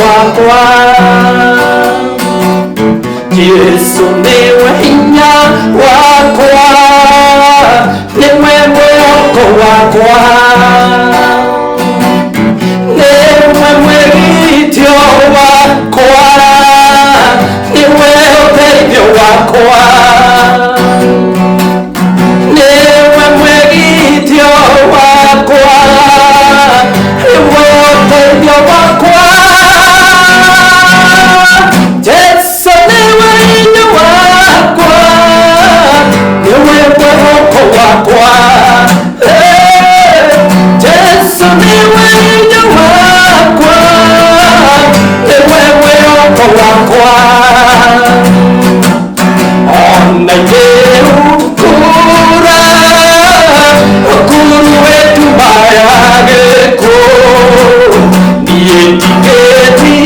Wakwa. Jesu nĩwe hinya wakwa, nĩwe mwĩhoko wakwa, nĩwe mwĩgitio wakwa, nĩwe ũteithio wakwa, nĩwe mwĩgitio wakwa, nĩwe ũteithio wakwa. Jesu nĩwe hinya wakwa, nĩwe mwĩhoko wakwa. Eh, Jesu nĩwe hinya wakwa, nĩwe mwĩhoko wakwa. Ona ingĩhukura ũkuru nduma ya gĩkuũ, niĩ ndingĩtigĩra,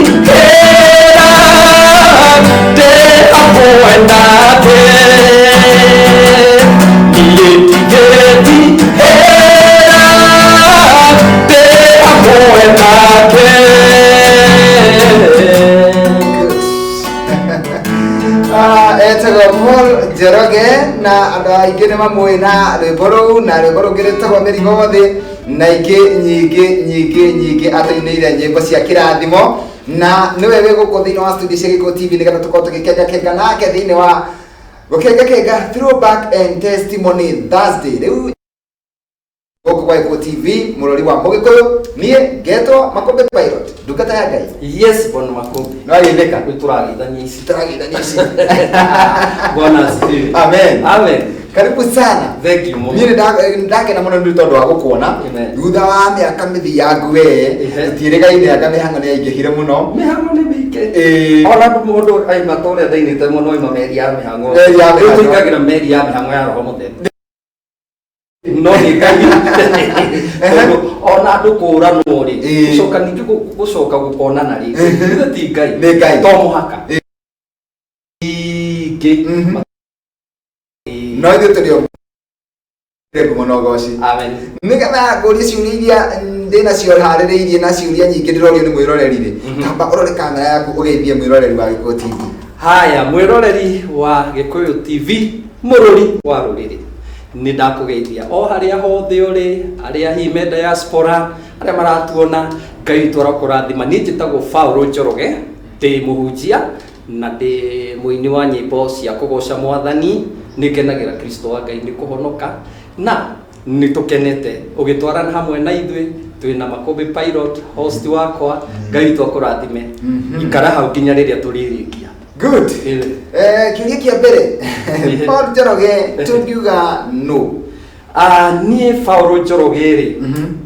ndĩ hamwe nake. Niĩ ndingĩtigĩra, ndĩ hamwe nake. Ah, etagwo Paul Njoroge na andũ aingĩ nĩ mamũĩ na rwĩmbo rũu na rwĩmbo rũngĩ rwĩtagwo Mĩrigo Thĩ na ingĩ nyingĩ nyingĩ nyingĩ. Atũinĩire nyĩmbo cia kĩrathimo na nĩwe wĩ gũkũ thĩinĩ wa studio cia Gĩkũyũ TV nĩgetha tũkorwo tũgĩkengakenga nake thĩinĩ wa gũkengakenga Throwback and Testimony Thursday rĩu gũkũ gwa Gĩkũyũ TV, mũrori wa Mũgĩkũyũ. Niĩ ngetwo Makũmbĩ Pilot, ndungata ya Ngai. Yes, Bwana Makombe. Nĩwagĩthĩka. Rĩu tũragĩthania ici. Tũragĩthania ici. Bwana asifiwe. Amen. Amen. Karibu sana. Thank you mũno. Niĩ nĩ ndakena mũno nĩ tondũ wa gũkuona Amen. thutha wa mĩaka mĩthiangu we. Tũtiĩrĩgaine, anga mĩhang'o nĩ yaingĩhire mũno. Mĩhang'o nĩ mĩingĩ. Ona mũndũ aima ta ũrĩa ndainĩte mũno, aima meri ya mĩhang'o. Meri ya Rĩu mĩhang'o. tũingagĩra meri ya mĩhang'o ya Roho Mũtheru, no nĩ Ngai, tondũ ona andũ kũranwo rĩ, gũcoka ningĩ gũcoka gũkonana rĩ, ithe ti Ngai? Nĩ Ngai. To mũhaka ingĩ. No ithuĩ tũrĩ o ngumo na ũgoci. Amen. Nĩgetha ngũrie ciũria iria ndĩ nacio harĩrĩirie na ciũria nyingĩ ndĩrorio nĩ mwĩroreri rĩ, tamba ũrore kamera yaku ũgeithie mwĩroreri wa Gĩkũyũ TV. Haya, mwĩroreri wa Gĩkũyũ TV, mũrũri wa rũrĩrĩ, nĩ ndakũgeithia o harĩa hothe ũrĩ, arĩa hihi me diaspora, arĩa maratuona, Ngai witũ arokũrathima. Niĩ njĩtagwo Paul Njoroge, ndĩ mũhunjia na ndĩ mũini wa nyĩmbo cia kũgoca Mwathani. Nĩ ngenagĩra Kristo wa Ngai nĩ kũhonoka na nĩ tũkenete ũgĩtwarana hamwe na ithuĩ. Twĩna Makũmbĩ Pilot, host wakwa. Ngai witũ akũrathime. Ikara hau nginya rĩrĩa tũrĩrĩkia. Good. Kĩũria kĩa mbere, Paul Njoroge tũngiuga no? Ah, niĩ Paul Njoroge rĩ,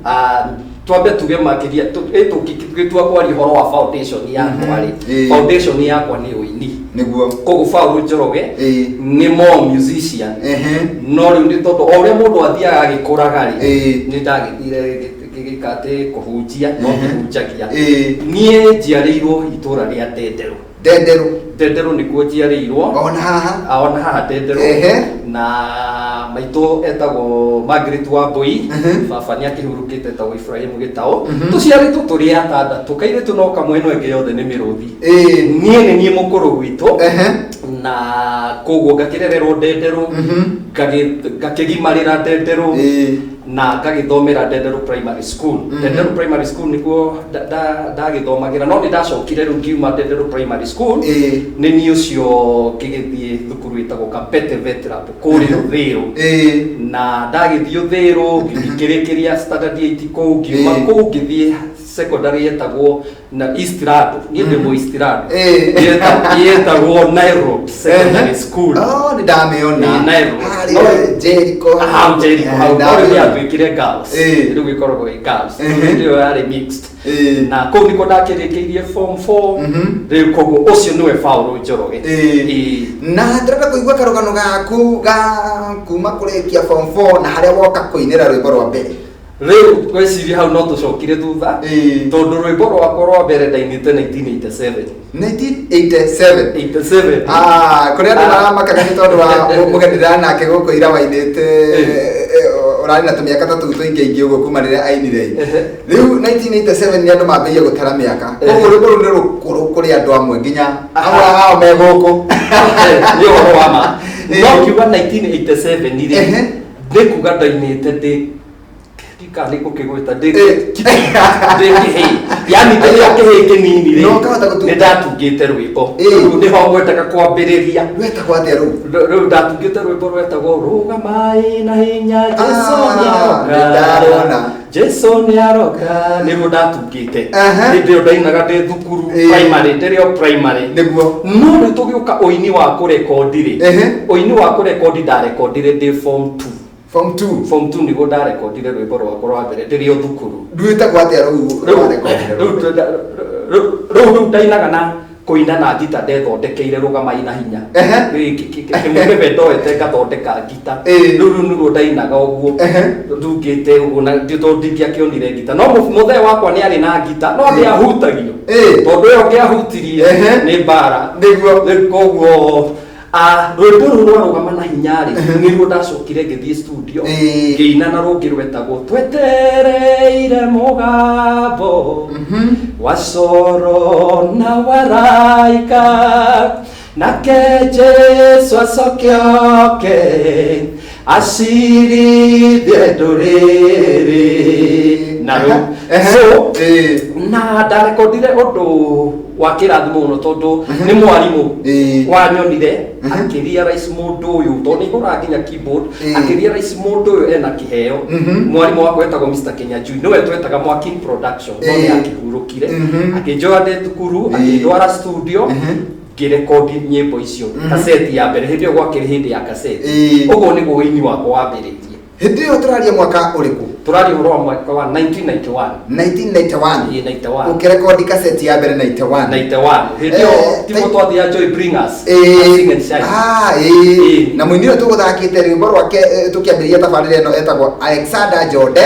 ah, twambe tuge makĩria tũgĩtua kwaria ũhoro wa foundation yakwa rĩ, foundation yakwa nĩ ũini. Koguo Paul Njoroge nĩ more musician. No rĩu nĩ tondũ o ũrĩa mũndũ athiaga agĩkũraga rĩ, nĩ ndagĩthire ngĩgĩka atĩ kũhunjia, no kĩhunjagia. Niĩ njiarĩirwo itũra rĩa Ndenderũ. Ndenderũ. Ndenderũ nĩkuo njiarĩirwo. Ona haha? Ah, ona haha Ndenderũ. Na maitũ etagwo Margaret Wambui, baba nĩ akĩhurũkĩte, etagwo Ibrahim Gĩtaũ. Tũciarĩtwo tũrĩ atandatũ, kairĩtu no kamwe, no ĩngĩ yothe nĩ mĩrũthi. Niĩ nĩ niĩ mũkũrũ gwitũ, na koguo ngakĩrererwo Ndenderũ, ngakĩgimarĩra Ndenderũ na ngagĩthomera Ndenderũ Primary School. Ndenderũ Primary School nĩkuo ndagĩthomagĩra, no nĩ ndacokire rĩu ngiuma Ndenderũ Primary School. Nĩ niĩ ũcio ngĩgĩthiĩ thukuru ĩtagwo Kabete Vetlab kũrĩa Ũthĩrũ, na ndagĩthiĩ Ũthĩrũ ngĩrĩkĩria standard 8 kũu. Ngiuma kũu ngĩthiĩ secondary yetagwo na East Lando, niĩ ndĩ mũ East Lando, yetagwo Nairobi Secondary School. Oh, nĩ ndamĩona. Nairobi. Harĩa Jericho. Hau Jericho hau. No rĩu yatuĩkire girls. Rĩu ĩkoragwo ĩ girls. Hĩndĩ ĩyo yarĩ mixed. Na kũu nĩkuo ndakĩrĩkĩirie form 4. Rĩu koguo ũcio nĩwe Paul Njoroge. Na ndĩrenda kũigua karũgano gaku ga kuma kũrĩkia form 4 na harĩa woka kũinĩra rwĩmbo rwa mbere. Rĩu ngwĩciria hau no tũcokire thutha, tondũ rwĩmbo rwakwa rwa mbere ndainĩte 1987. 1987? 87. Ah, kũrĩ andũ maramakaga nĩ tondũ wa mũgeni ndĩra nake gũkũ ira wainĩte. Ũrarĩ na tũmĩaka ta tũu tũingĩ aingĩ ũguo kuma rĩrĩa ainire. Ehe. Rĩu 1987 nĩ andũ mambĩrĩirie gũtara mĩaka, koguo rwĩmbo rũu nĩ rũkũrũ kũrĩ andũ amwe, nginya amwe ao me gũkũ. Nĩ ũhoro wa ma. Ĩĩ. No kiuga 1987 rĩ, nĩ kuga ndainĩte ndĩ ndika nĩ gũkĩgwĩta ndĩ ndĩ kĩhĩĩ, yani ndĩ o kĩhĩĩ kĩnini rĩ. No ũkahota gũtunga. Nĩ ndatungĩte rwĩmbo. Ĩĩ. Rĩu nĩho ngwendaga kwambĩrĩria. Rwetagwo atĩa rũu? Rĩu ndatungĩte rwĩmbo rwetagwo "Rũgamai na Hinya, Jesu Ah, nĩaroka". Nĩndarona. "Jesu nĩaroka" nĩruo ndatungĩte. Aha. Hĩndĩ ĩyo ndainaga ndĩ thukuru Ĩĩ. primary, ndĩrĩ o primary. Nĩguo. No rĩu tũgĩũka ũini wa kũrekondi rĩ, ũini wa kũrekondi ndarekondire ndĩ form 2. Form 2. Form 2 nĩguo ndarekondire rwĩmbo rwakwa rwa mbere ndĩrĩ o thukuru. Rwĩtagwo atĩa rũu? Rĩu Rwarekondire rĩu rũu? Rĩu ndainaga na kũina na ngita ndethondekeire "Rũgamai na Hinya". Kĩmũkĩbe ndoete ngathondeka ngita. Ĩĩ. Rĩu nĩruo ndainaga ũguo ndungĩte ũguo na tondũ ndingĩakĩonire ngita, no mũthee wakwa nĩ arĩ na ngita no ndĩahutagio, tondũ ĩyo ngĩahutirie nĩ mbara. Nĩguo. Rĩu koguo rwĩmbo rũu rwa "Rũgama na Hinya" rĩ, nĩruo ndacokire ngĩthiĩ studio, ngĩina na rũngĩ rwetagwo "Twetereire Mũgambo wa Coro na Waraika, nake Jesu acoke oke acirithie ndũrĩrĩ" na rĩu so na ndarekondire ũndũ wa kĩrathimo mũno tondũ nĩ mwarimũ wanyonire akĩrealize mũndũ ũyũ, tondũ nĩ hũraga nginya keyboard, akĩrealize mũndũ ũyũ ena kĩheo. Mwarimũ wakwa etagwo Mr Kenyajui, nĩwe twetaga Mwakin Production, no nĩ akĩhurũkire. Akĩnjoya ndĩ thukuru, akĩndwara studio, ngĩrekondi nyĩmbo icio, kaseti ya mbere. Hĩndĩ ĩyo gwakĩrĩ hĩndĩ ya kaseti. Ũguo nĩguo ũini wakwa wambĩrĩirie. Hĩndĩ ĩyo tũraria mwaka ũrĩkũ? Tũraria ũhoro wa mwaka wa 1991. 1991? Ĩĩ, 91. Ũkĩrekondi kaseti ya mbere 91? 91, hĩndĩ ĩyo tiguo twathiaga Joy Bringers Sing and Shine. Ah, ĩĩ. Na mũini ũyũ tũgũthakĩte rwĩmbo rwake tũkĩambĩrĩria tabarĩra ĩno etagwo Alexander Jode.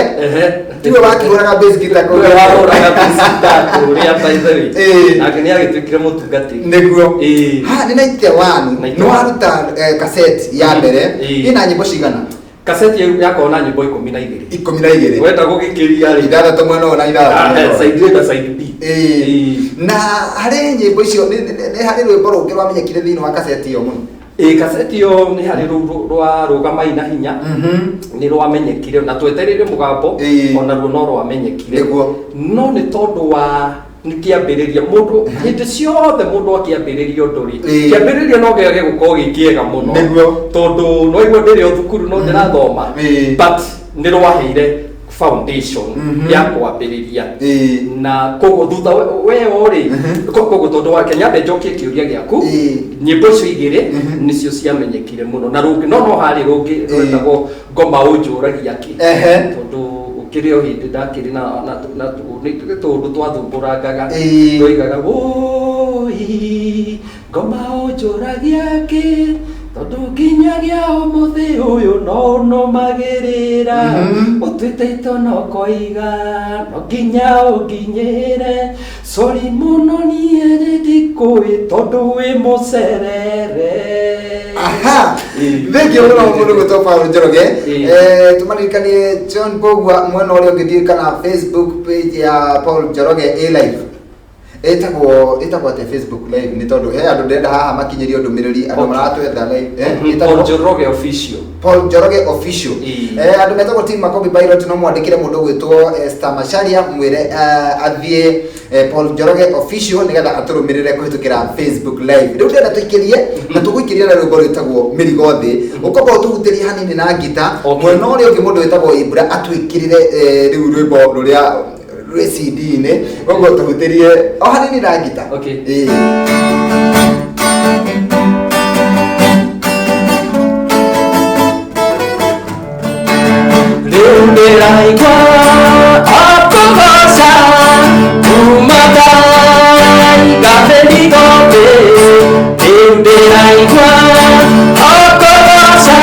Tiwe wakĩhũraga bass guitar kũu? Nĩwe wahũraga bass guitar kũrĩa, by the way. Nake nĩ agĩtuĩkire mũtungatĩri. Nĩguo. Ĩĩ. Ha, nĩ 91 91. nĩ waruta kaseti ya mbere. Ĩna nyĩmbo cigana? Kaseti ĩyo yakorwo na nyĩmbo 12. 12. Wenda gũgĩkĩria rĩ, ithathatũ mwena ũyũ na ithathatũ mwena ũyũ. Side A na side B. Ĩĩ. Na harĩ nyĩmbo icio nĩ harĩ rwĩmbo rũngĩ rwamenyekire thĩinĩ wa kaseti ĩyo mũno? Ĩĩ, kaseti ĩyo nĩ harĩ rũu rwa "Rũgamai na Hinya", nĩ rwamenyekire, na "Twetereire Mũgambo" onaruo no rwamenyekire. No nĩ tondũ wa nĩ kĩambĩrĩria, mũndũ hĩndĩ ciothe mũndũ akĩambĩrĩria ũndũ rĩ, kĩambĩrĩria no gĩage gũkorwo gĩ kĩega mũno, tondũ no igua ndĩrĩ o thukuru no ndĩrathoma, but nĩ rwaheire foundation ya kwambĩrĩria. Na koguo thutha weo rĩ, koguo tondũ wa nyambe njokie kĩũria gĩaku, nyĩmbo icio igĩrĩ nĩcio ciamenyekire mũno, na rũngĩ no harĩ rũngĩ rwetagwo "Ngoma Ũnjũragia Kĩ", tondũ ũkĩrĩ o hĩndĩ ndakĩrĩ na nĩ tũndũ twathumbũrangaga, twoigaga, "Wũi ngoma ũnjũragia kĩ, tondũ nginyagia ũmũthĩ ũyũ no nũmagĩrĩra, ũtuĩte itua no koiga no nginya ũnginyĩre, sori mũno niĩ nĩ ndikũĩ tondũ wĩ mũcerere." Aha. Ĩĩ. Thengiũ mũno mũndũ gwĩtwo Paul Njoroge. Ĩĩ. Tũmaririkanie John Bogwa mwena ũrĩa ũngĩ, ndiũĩ kana Facebook page ya Paul Njoroge ĩ live, ĩtagwo atĩa Facebook live? Nĩ tondũ he andũ ndĩrenda haha makinyĩrio ndũmĩrĩri, andũ maratwetha live. Paul Ĩtagwo Njoroge Official. Paul Njoroge Official. Ĩĩ. Andũ metagwo Team Makobi Pilot, no mwandĩkĩre mũndũ gwĩtwo Esther Macharia, mwĩre athiĩ Paul Njoroge Official nĩgetha atũrũmĩrĩre kũhĩtũkĩra Facebook live. Rĩu ndĩrenda tũikĩrie na tũgũikĩria na rwĩmbo rwĩtagwo "Mĩrigo Thĩ". Ũkomba ũtũhutĩrie hanini na ngita. Okay. Mwena ũrĩa ũngĩ mũndũ wĩtagwo Ibra atwĩkĩrĩre rĩu rwĩmbo rũrĩa rwĩ CD-inĩ, koguo tũhutĩrie o hanini na ngita. Okay. Ĩĩ. Rĩu ndĩraigua akũgoca kuma ndaiga mĩrigo thĩ, rĩu ndĩraigua akũgoca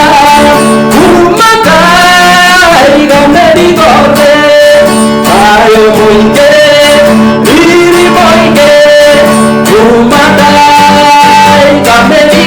kuma ndaiga mĩrigo thĩ, thayũ mũingĩ, riri mũingĩ, kuma ndaiga mĩrigo.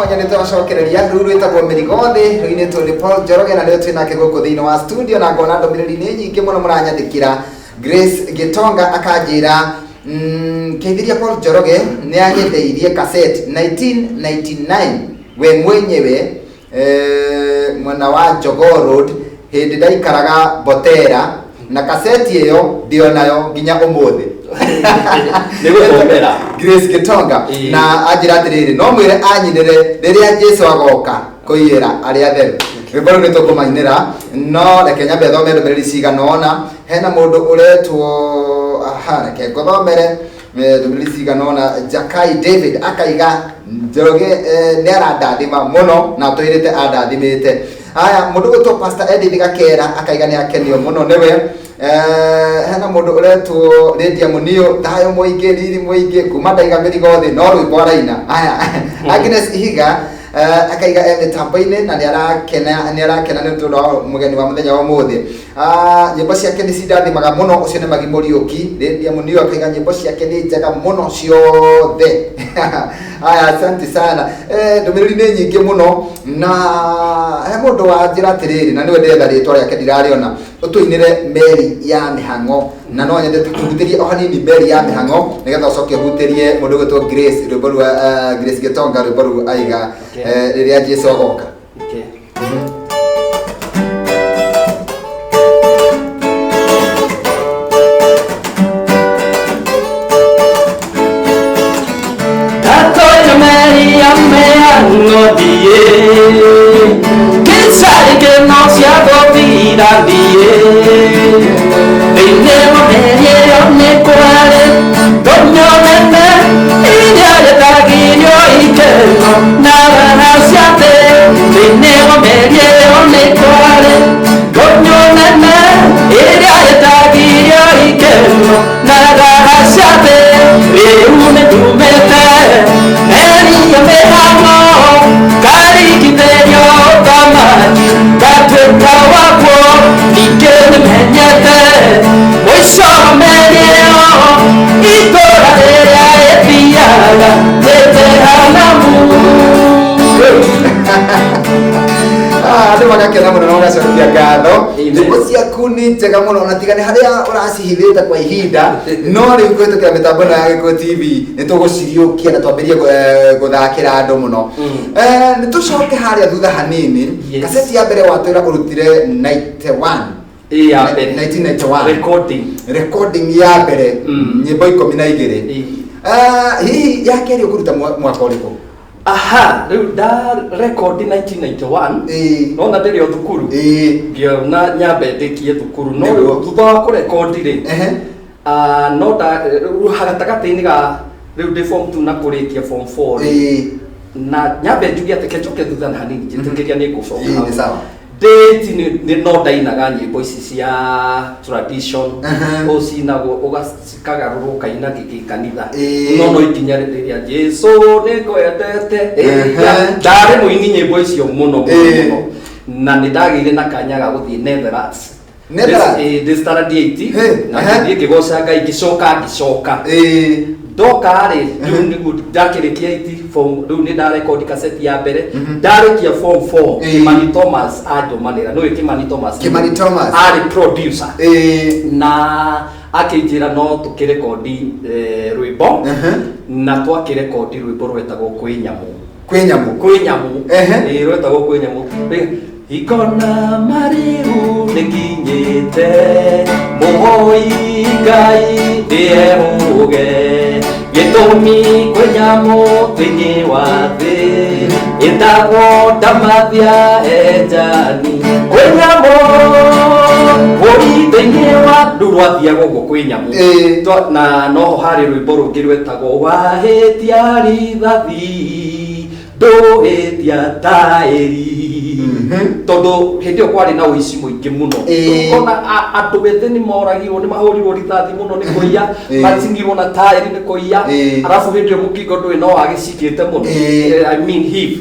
mwanya nĩ twacokereria rũu rwĩtagwo mĩrigo thĩ rũinĩtwo nĩ Paul Njoroge na nĩwe twĩ nake gũkũ thĩinĩ wa studio na ngona ndũmĩrĩri nĩ nyingĩ mũno mũranyandĩkĩra. Grace Gĩtonga akanjĩra keithiria Paul Njoroge nĩ anyendeirie cassette 1999 we mwenyewe mwena wa Jogoo Road hĩndĩ ndaikaraga Botera na kaseti ĩyo ndĩonayo nginya ũmũthĩ. Nĩ gũthomera. Grace Gitonga. Na anjĩra atĩrĩrĩ, no mwĩre anyinĩre rĩrĩa Jesu agoka kũiyĩra arĩa atheru. Rwĩmbo rũu nĩ tũkũmainĩra, no reke nyambe thome ndũmĩrĩri cigana ũna. Hena mũndũ ũretwo, aha, reke ngũthomere ndũmĩrĩri cigana ũna. Jakai David akaiga Njoroge nĩ arandathima mũno na atũirĩte andathimĩte. Aya, mũndũ ũgwĩtwo Pastor Edith Gakera akaiga nĩ akenio mũno nĩwe. Hena mũndũ ũretwo Lydia Munio, thayũ mũingĩ, riri mũingĩ, kuma ndaiga mĩrigo thĩ no rwĩmbo araina. Aya, Agnes Ihiga akaiga e mĩtambo-inĩ na nĩ arakena, nĩ arakena nĩ ũndũ wa mũgeni wa mũthenya wa ũmũthĩ. Nyĩmbo ciake nĩ cindathimaga mũno, ũcio nĩ Magi Mũriũki. Lydia Munio akaiga nyĩmbo ciake nĩ njega mũno ciothe. Aya, asante sana. Ndũmĩrĩri nĩ nyingĩ mũno na he mũndũ wanjĩra atĩrĩrĩ, na nĩwe ndĩretha rĩtwa rĩake ndirarĩona, ũtũinĩre meri ya mĩhang'o, na no nyende tũhutĩrie o hanini meri ya mĩhang'o nĩgetha ũcoke ũhutĩrie mũndũ ũgwĩtwo Grace, rwĩmbo rwa Grace Gĩtonga, rwĩmbo rũu aiga rĩrĩa Jesu agoka. Okay. Ndatonya meri ya mĩhang'o thiĩ, kĩcarĩ kĩno cia gũthira thiĩ. Thĩinĩ wa meri ĩyo nĩ kwarĩ ndũnyũ nene iria rĩthagirio ikeno na raha cia thĩ. Thĩinĩ wa meri ĩyo nĩ kwarĩ ndũnyũ nene iria rĩthagirio ikeno na raha cia thĩ. Rĩu nĩ nyumĩte meri ya mĩhang'o, ngarigithĩrio ũthamaki ngatuĩka wakuo, ningĩ nĩmenyete mũico wa meri ĩyo, itũũra rĩrĩa rĩthiaga nĩ Jehanamu. Andũ magakena mũno na magacokia ngatho. Amen. Nyĩmbo ciaku nĩ njega mũno na tiga nĩ harĩa ũracihithĩte kwa ihinda, no rĩu kũhĩtũkĩra mĩtambo ĩno ya Gĩkũyũ TV nĩ tũgũciriũkia na twambĩrie gũthakĩra andũ mũno. Nĩ tũcoke harĩa thutha hanini. Yes. Kaseti ya mbere watwĩra ũrutire 91. Ĩ ya mbere. 1991. Recording. Recording ya mbere, nyĩmbo 12. Ĩ. Hihi ya kerĩ ũkũruta mwaka ũrĩkũ? Aha, rĩu nda record 1991. Nona ndĩrĩ o thukuru. Ngĩona nyambe ndĩkie thukuru, no Nĩguo. thutha wa kũrekondi rĩ, no nda rĩu gatagatĩ-inĩ ga rĩu ndĩ form 2 na kũrĩkia form 4 rĩ, na nyambe njuge atĩ kenjoke thutha na hanini njĩtĩkĩria nĩ ngũcoka Ĩĩ, hau. nĩ sawa. Ndĩ ti no ndainaga nyĩmbo ici cia tradition, ũcinagwo ũgacikagarũrwo ũkaina gĩkanitha, no ikinya rĩrĩa Jesu nĩ ngwendete, ndarĩ mũini nyĩmbo icio mũno mũno mũno, na nĩ ndagĩire na kanya ga gũthiĩ Netherlands. Netherlands? Ndĩ standard 8 Hey, na ehe. ngĩthiĩ ngĩgoca Ngai, ngĩcoka ngĩcoka ndoka rĩ, rĩu nĩguo ndakĩrĩkia 8 form, rĩu nĩ ndarekondi kaseti ya mbere, ndarĩkia form 4. Kimani Thomas andũmanĩra, nĩũĩ Kimani Thomas? Kimani Thomas. Arĩ producer na akĩnjĩra no tũkĩrekondi rwĩmbo, na twakĩrekondi rwĩmbo rwetagwo kwĩ nyamũ. Kwĩ nyamũ. Kwĩ nyamũ. Ĩĩ, rwetagwo kwĩ nyamũ. Ikona mariu nĩnginyĩte, mũhoi Ngai ndĩehũge, gĩtũmi kwĩ nyamũ thĩinĩ wa thĩ ĩtagwo ndamathia enjani. Kwĩ nyamũ bũri thĩinĩ wa rĩu rwathiaga ũguo kwĩ nyamũ. Na noho harĩ rwĩmbo rũngĩ rwetagwo wahĩtia rithathi ndũhĩtia taĩri. Tondũ hĩndĩ ĩyo kwarĩ na ũici mũingĩ mũno. Ona andũ ethĩ nĩ moragirwo, nĩ mahũrirwo rithathi mũno nĩ kũiya, macinirwo na taĩri nĩ kũiya. Arabu hĩndĩ ĩyo mũkingo ndũĩ no wagĩcikĩte mũno. I mean HIV,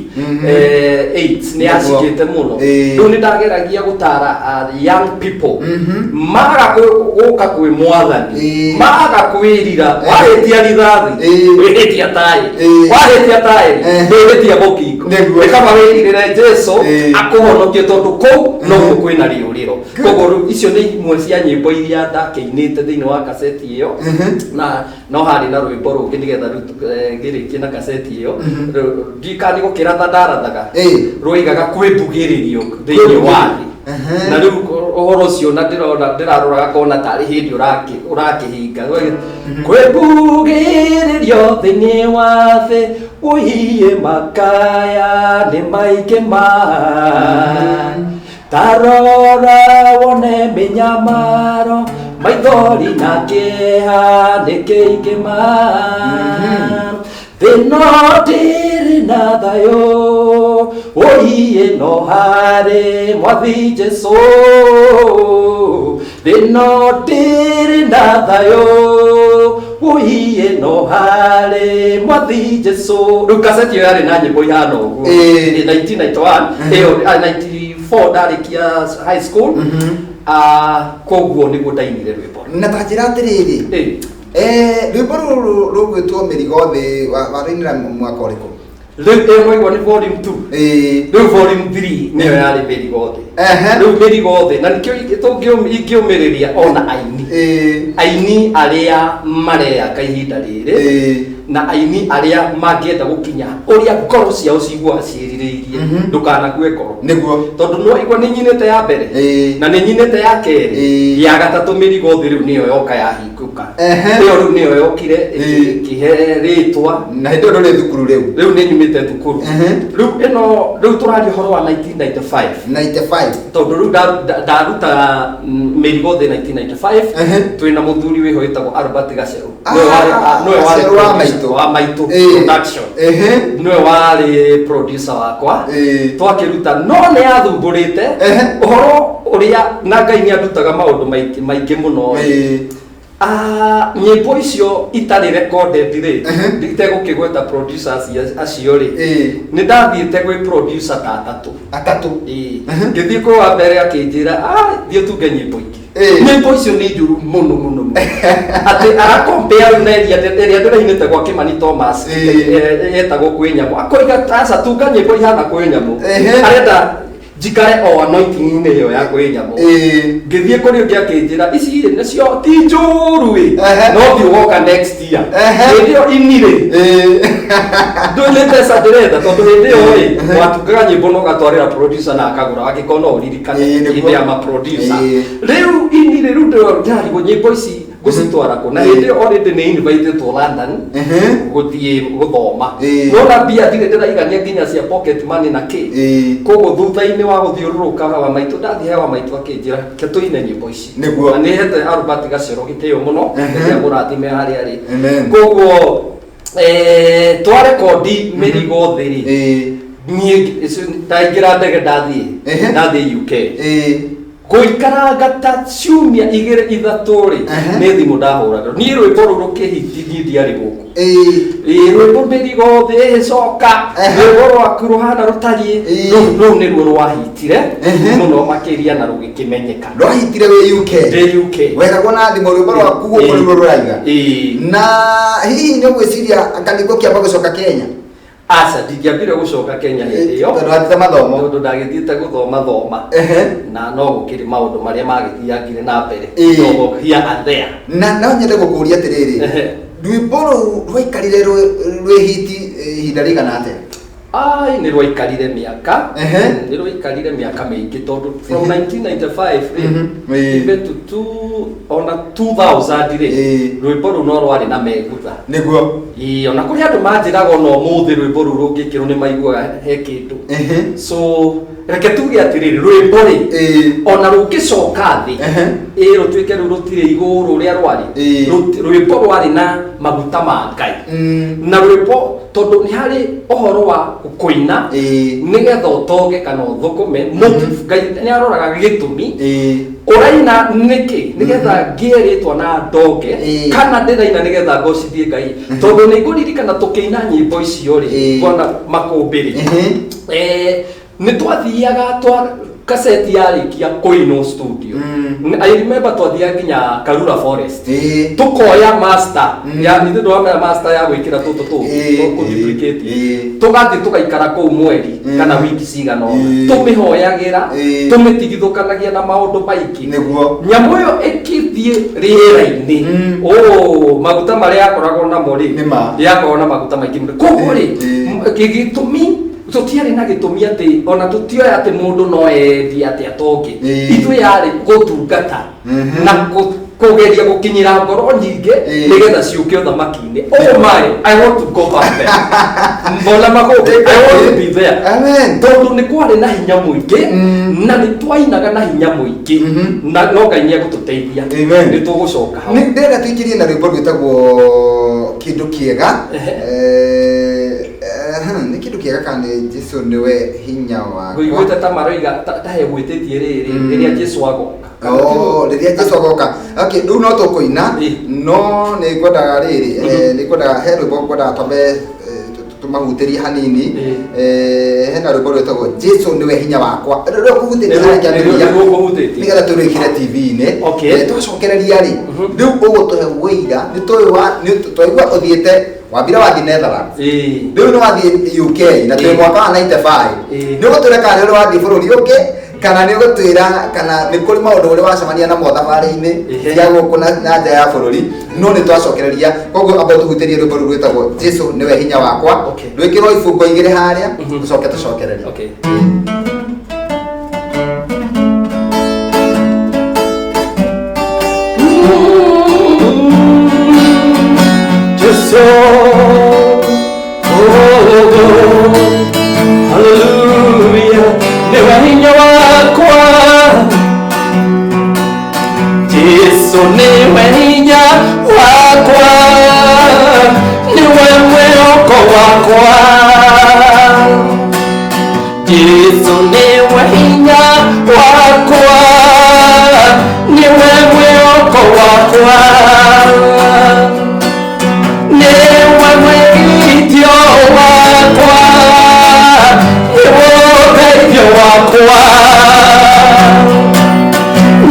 AIDS nĩ yacikĩte mũno. Rĩu nĩ ndageragia gũtara young people maga gũka kwĩ Mwathani, maga kwĩrira. Wahĩtia rithathi, wĩhĩtia taĩri. Wahĩtia taĩri, ndwĩhĩtia mũkingo. Nĩ kaba wĩrirĩre Jesu akũhonokie, tondũ kũu noguo kwĩna rĩũrĩro. Koguo rĩu icio nĩ imwe cia nyĩmbo iria ndakĩinĩte thĩinĩ wa kaseti ĩyo. Na no harĩ na rwĩmbo rũngĩ nĩgetha rĩu ngĩrĩkie na kaseti ĩyo. Rĩu ndikani gũkĩratha ndarathaga, rwoigaga kwĩ mbugĩrĩrio thĩinĩ wa thĩ. Na rĩu ũhoro ũcio na ndĩrona ndĩraroraga ngona tarĩ hĩndĩ ũrakĩhinga. Kwĩ mbugĩrĩrio thĩinĩ wa thĩ, ũiye makaya nĩ maingĩ ma tarora wone mĩnyamaro, maithori na kĩeha nĩ kĩingĩ ma thĩno ndĩrĩ na thayũ, ũiĩ no harĩ Mwathi Jesu. Thĩno ndĩrĩ na thayũ, ũiĩ no harĩ Mwathi Jesu. Rĩu kaseti ĩyo yarĩ na nyĩmbo ihana ũguo. 1991 ĩyo, 94 ndarĩkia high school. Koguo nĩguo ndainire rwĩmbo. Na ta njĩra atĩrĩrĩ, rwĩmbo rũrũ rũgwĩtwo Mĩrigo Thĩ warũinĩra mwaka ũrĩkũ? Rĩu ĩyo mwaigua nĩ volume 2. Rĩu volume 3 nĩyo yarĩ Mĩrigo Thĩ. Rĩu Mĩrigo Thĩ, na nĩkĩo ingĩũmĩrĩria ona aini, aini arĩa mareyaka ihinda rĩrĩ, na aini arĩa mangĩenda gũkinya ũrĩa ngoro ciao ciguaga ciĩrirĩirie, ndũkanakue ngoro. Tondũ no igua nĩ nyinĩte ya mbere, na nĩ nyinĩte ya kerĩ, ya gatatũ Mĩrigo Thĩ rĩu nĩyo yoka yahingũka. Ĩyo rĩu nĩyo yokire ĩkĩhe rĩtwa. Na hĩndĩ ĩyo ndũrĩ thukuru rĩu? Rĩu nĩ nyumĩte thukuru. Rĩu ĩno rĩu tũraria ũhoro wa 1995. 95. Tondũ rĩu ndaruta Mĩrigo Thĩ 1995, twĩna mũthuri wĩho wĩtagwo Albert Gacerũ. Nĩwe warĩ Gacerũ wa producer maitũ. Wa Maitũ Production. Nĩwe warĩ producer wakwa. Twakĩruta no nĩ yathumbũrĩte ũhoro ũrĩa, na Ngai nĩ andutaga maũndũ maingĩ maingĩ mũno. Nyĩmbo icio itarĩ recorded rĩ, itegũkĩgweta producers acio rĩ, nĩ ndathiĩte gwĩ producer ta atatũ. Atatũ. Ĩĩ. Ngĩthiĩ kwĩ wa mbere akĩnjĩra, "Thiĩ ũtunge nyĩmbo ingĩ." Nyĩmbo icio nĩ njũru mũno mũno mũno, atĩ arakompea rĩu na ĩrĩa ndĩrainĩte gwa Kĩmani Thomas, yetagwo Kwĩ Nyamũ. Akoiga, "Aca, tunga nyĩmbo ihana Kwĩ Nyamũ." Arenda njikare o anointing-inĩ ĩyo ya Kwĩ Nyamũ. Ngĩthiĩ kũrĩ ũngĩ akĩnjĩra, "Ici rĩ nĩcio ti njũru ĩ, no thiĩ ũgoka next year." Hĩndĩ ĩyo inirĩ ndũĩ mbeca ndĩretha, tondũ hĩndĩ ĩyo rĩ watungaga nyĩmbo na ũgatwarĩra producer na akagũra, angĩkorwo no ũririkane. Nĩguo. Hĩndĩ ya ma producer. Rĩu inirĩ rĩu ndĩrarigwo nyĩmbo ici ngũcitwara kũ, na hĩndĩ ĩyo already nĩ invited London gũthiĩ gũthoma. No na mbia ndirĩ ndĩraigania nginya cia pocket money na kĩ. Koguo thutha-inĩ wa gũthiũrũrũka wa maitũ, ndathiĩ he wa maitũ akĩnjĩra, "Ke tũine nyĩmbo ici." Na nĩ hete Albert Gacero gĩtĩo mũno. Ngai amũrathime harĩa arĩ. Amen. Koguo twarekondi Mĩrigo Thĩ rĩ, niĩ ndaingĩra ndege ndathiĩ, ndathiĩ UK gũikaranga ta ciumia 2 3 rĩ, nĩ thimũ ndahũragĩrwo niĩ rwĩmbo rũu rũkĩhiti. Niĩ ndiarĩ gũkũ. Ĩĩ, rwĩmbo Mĩrigo Thĩ ĩcoka, rwĩmbo rwaku rũhana rũtariĩ. Rũu nĩruo rwahitire mũno makĩria na rũgĩkĩmenyeka. Rwahitire wĩ UK? Ndĩ UK. Weragwo na thimũ rwĩmbo rwaku gũkũ nĩruo rũraiga? Ĩĩ. Na hihi nĩ ũgwĩciria anga nĩguo kĩamba gũcoka Kenya? Aca, ndingĩambire gũcoka Kenya hĩndĩ ĩyo. Tondũ wathiĩte mathomo. Tondũ ndagĩthiĩte gũthoma thoma. Na no gũkĩrĩ maũndũ marĩa magĩthiangire na mbere. No here and there. Na no nyende gũkũria atĩrĩrĩ, rwĩmbo rũu rwaikarire rwĩ hiti ihinda rĩigana atĩa? Ai, nĩ rwaikarire mĩaka, nĩ rwaikarire mĩaka mĩingĩ, tondũ from 1995 rĩ, even to two, ona 2000 rĩ, rwĩmbo rũu no rwarĩ na megutha. Ĩĩ, ona kũrĩ andũ manjĩraga ona ũmũthĩ rwĩmbo rũu rũngĩkĩrwo nĩ maiguaga he kĩndũ. So Reke tuge atĩrĩrĩ, rwĩmbo rĩ, ona rũngĩcoka thĩ, ĩ rũtuĩke rĩu rũtirĩ igũrũ ũrĩa rwarĩ, rwĩmbo rwarĩ na maguta ma Ngai, na rwĩmbo tondũ nĩ harĩ ũhoro wa kũina nĩgetha ũtonge kana ũthũkũme. Motive, Ngai nĩ aroraga gĩtũmi ũraina nĩkĩ, nĩgetha ngĩe rĩtwa na ndonge, kana ndĩraina nĩgetha ngocithie Ngai. Tondũ nĩ ngũririkana tũkĩina nyĩmbo icio rĩ, bwana Makũmbĩ rĩ, nĩ twathiaga twa kaseti yarĩkia kũinwo studio. I remember twathiaga nginya Karura Forest, tukoya master ya nĩ ndwamenya master ya gwĩkĩra tũtũ tũ kũduplicate, tũgathiĩ tũgaikara kũu mweri kana wiki cigana ũna, tũmĩhoyagĩra, tũmĩtigithũkanagia na maũndũ maingĩ. Nyamũ ĩyo ĩkĩthiĩ rĩera-inĩ, oh, maguta marĩa yakoragwo namo rĩ, Nĩ ma. yakoragwo na maguta maingĩ mũno. Koguo rĩ, gĩtũmi tũtiarĩ na gĩtũmi atĩ ona tũtioĩ atĩ mũndũ no endie atĩ atonge. Ithuĩ yarĩ gũtungata na kũgeria gũkinyĩra ngoro nyingĩ nĩgetha ciũke ũthamaki-inĩ. Oh my, I want to go back there. Mbona Makũmbĩ, I want to be there. Amen. Tondũ nĩ kwarĩ na hinya mũingĩ, na nĩ twainaga na hinya mũingĩ, na no Ngai nĩ egũtũteithia. Amen. Nĩ tũgũcoka hau. Nĩ ndĩrenda tũikĩrie na rwĩmbo rwĩtagwo Kĩndũ Kĩega. Nĩ Kĩndũ Kĩega kana nĩ Jesu Nĩwe Hinya Wakwa? Ngũiguĩte ta maroiga ta hegwĩtĩtie rĩrĩ, Rĩrĩa Jesu Agoka. Oh, Rĩrĩa Jesu Agoka. Okay, rĩu no tũkũina, no nĩ ngwendaga rĩrĩ, nĩ ngwendaga he rwĩmbo ngwendaga twambe tũmahutĩrie hanini. Hena rwĩmbo rwĩtagwo Jesu Nĩwe Hinya Wakwa, rĩrĩa kũhutĩtie harĩa kĩambĩrĩria, Nĩguo ngũhutĩtie. Nĩgetha tũrĩkĩre TV-inĩ. Twacokereria rĩ, rĩu ũgũtũhe wũira. Nĩ tũĩ wa nĩ twaigua ũthiĩte, wambire wathiĩ Netherlands, rĩu nĩ wathiĩ UK, na twĩ mwaka wa 95. Nĩ ũgũtwĩra kana nĩ ũrĩ wathiĩ bũrũri ũngĩ, kana nĩ ũgũtwĩra kana nĩ kũrĩ maũndũ ũrĩ wacemania namo thabarĩ-inĩ cia gũkũ na nja ya bũrũri. No nĩ twacokereria, koguo amba tũhutĩrie rwĩmbo rũu rwĩtagwo Jesu Nĩwe Hinya Wakwa. Rwĩkĩrwo ibungo igĩrĩ harĩa, tũcoke tũcokererie. Okay. Jesu, oh, hallelujah, nĩwe hinya wakwa. Jesu nĩwe hinya wakwa, nĩwe mwĩhoko wakwa. Jesu nĩwe hinya wakwa, nĩwe mwĩhoko wakwa, nĩwe mwĩgitio wakwa, nĩwe ũteithio wakwa,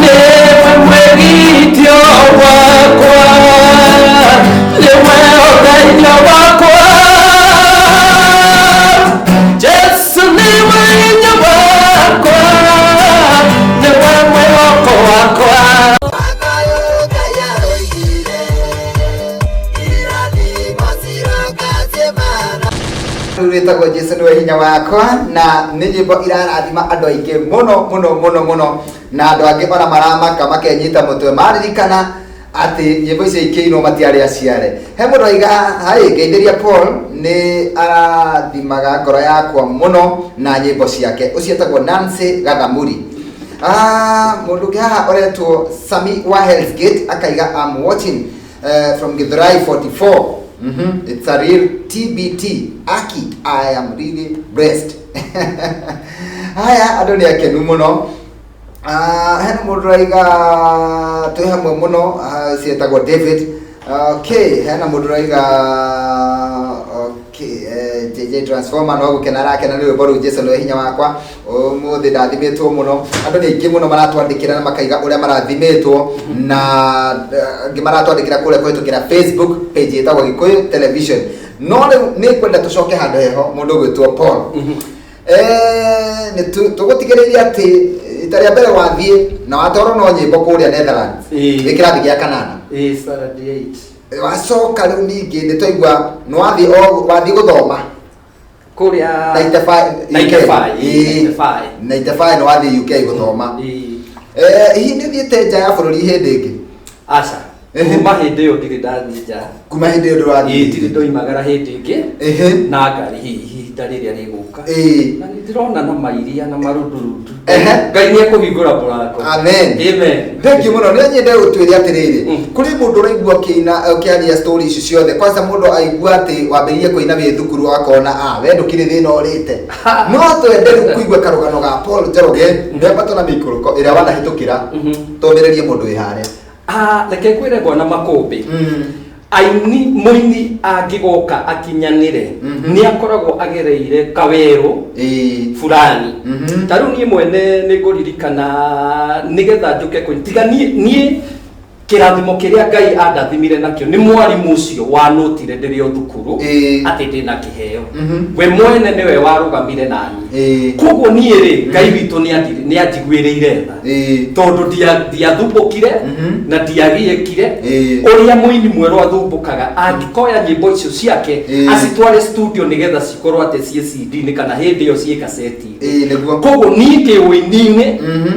nĩwe mwĩgitio wakwa, nĩwe ũteithio wakwa. Jesu nĩwe hinya wakwa, nĩwe mwĩhoko wakwa. Rĩu rwĩtagwo Jesu Nĩwe Hinya Wakwa, na nĩ nyĩmbo irarathima andũ aingĩ mũno mũno mũno mũno, na andũ angĩ ona maramaka makenyita mũtwe maririkana atĩ nyĩmbo icio ikĩinwo matiarĩ aciare. He mũndũ aiga hai, ngeithĩria Paul, nĩ arathimaga ngoro yakwa mũno na nyĩmbo ciake. Ũcio etagwo Nancy Gathamuri. Mũndũ ũngĩ haha ũretwo Sami wa Hell's Gate akaiga, "I'm watching from Githurai 44. It's a real TBT. Aki, I am really blessed." Haya, andũ nĩ akenu mũno. Hena mũndũ raiga twĩ hamwe mũno, cietagwo David. Okay, hena mũndũ raiga okay, JJ Transformer no gũkena arakena nĩ rwĩmbo rũu Jesu Nĩwe Hinya Wakwa. Ũmũthĩ ndathimĩtwo mũno. Andũ nĩ aingĩ mũno maratwandĩkĩra na makaiga ũrĩa marathimĩtwo, na angĩ maratwandĩkĩra kũrĩa kũhĩtũkĩra Facebook page ĩtagwo Gĩkũyũ Television. No rĩu nĩ kwenda tũcoke handũ heho mũndũ ũgwĩtwo Paul. Nĩ tũgũtigĩrĩria atĩ ita rĩa mbere wathiĩ na watwarwo no nyĩmbo kũrĩa Netherlands, wĩ kĩrathi gĩa kanana. Ĩĩ, standard 8. Wacoka rĩu ningĩ nĩ twaigua nĩ wathiĩ wathiĩ gũthoma kũrĩa 95 95. Ĩĩ. 95. 95 nĩ wathiĩ UK gũthoma. Hihi nĩ ũthiĩte nja ya bũrũri hĩndĩ ĩngĩ? Aca. Kuma hĩndĩ ĩyo ndirĩ ndathiĩ nja. Kuma hĩndĩ ĩyo ndũrathiĩ? Ĩĩ, ndirĩ ndoimagara hĩndĩ ĩngĩ na ngari hihi. Ihinda rĩrĩa rĩgũka. Na nĩ ndĩrona na mairia na marundurundu. Ngai nĩ ekũhingũra mũrango. Amen. Amen. Thengiũ mũno. Nĩ nyende ũtwĩre atĩrĩrĩ, kũrĩ mũndũ ũraigua ũkĩina, ũkĩaria story ici ciothe, kwanza mũndũ aigua atĩ wambĩrĩirie kũina wĩ thukuru akona a we ndũkĩrĩ thĩna ũrĩte. No twende rĩu kũigua karũgano ga Paul Njoroge, mĩambato na mĩikũrũko ĩrĩa wanahĩtũkĩra, tũmĩrĩrie mũndũ wĩ harĩa. Ah, reke ngwĩre, bwana Makũmbĩ, aini, mũini angĩgoka akinyanĩre, nĩ akoragwo agereire kawerũ fulani. Ta rĩu niĩ mwene nĩ ngũririkana nĩgetha njũke kũina, tiga niĩ kĩrathimo kĩrĩa Ngai andathimire nakĩo nĩ mwarimũ ũcio wanũtire ndĩrĩ o thukuru atĩ ndĩna kĩheo. We mwene nĩwe warũgamire naniĩ. Koguo niĩ rĩ, Ngai witũ nĩ anjiguĩrĩire tha, tondũ ndiathumbũkire na ndiagiĩkire ũrĩa mũini mwerũ athumbũkaga angĩkoya nyĩmbo icio ciake acitware studio nĩgetha cikorwo atĩ ciĩ CD-inĩ kana hĩndĩ ĩyo ciĩ kaseti. Koguo niĩ kĩũini-inĩ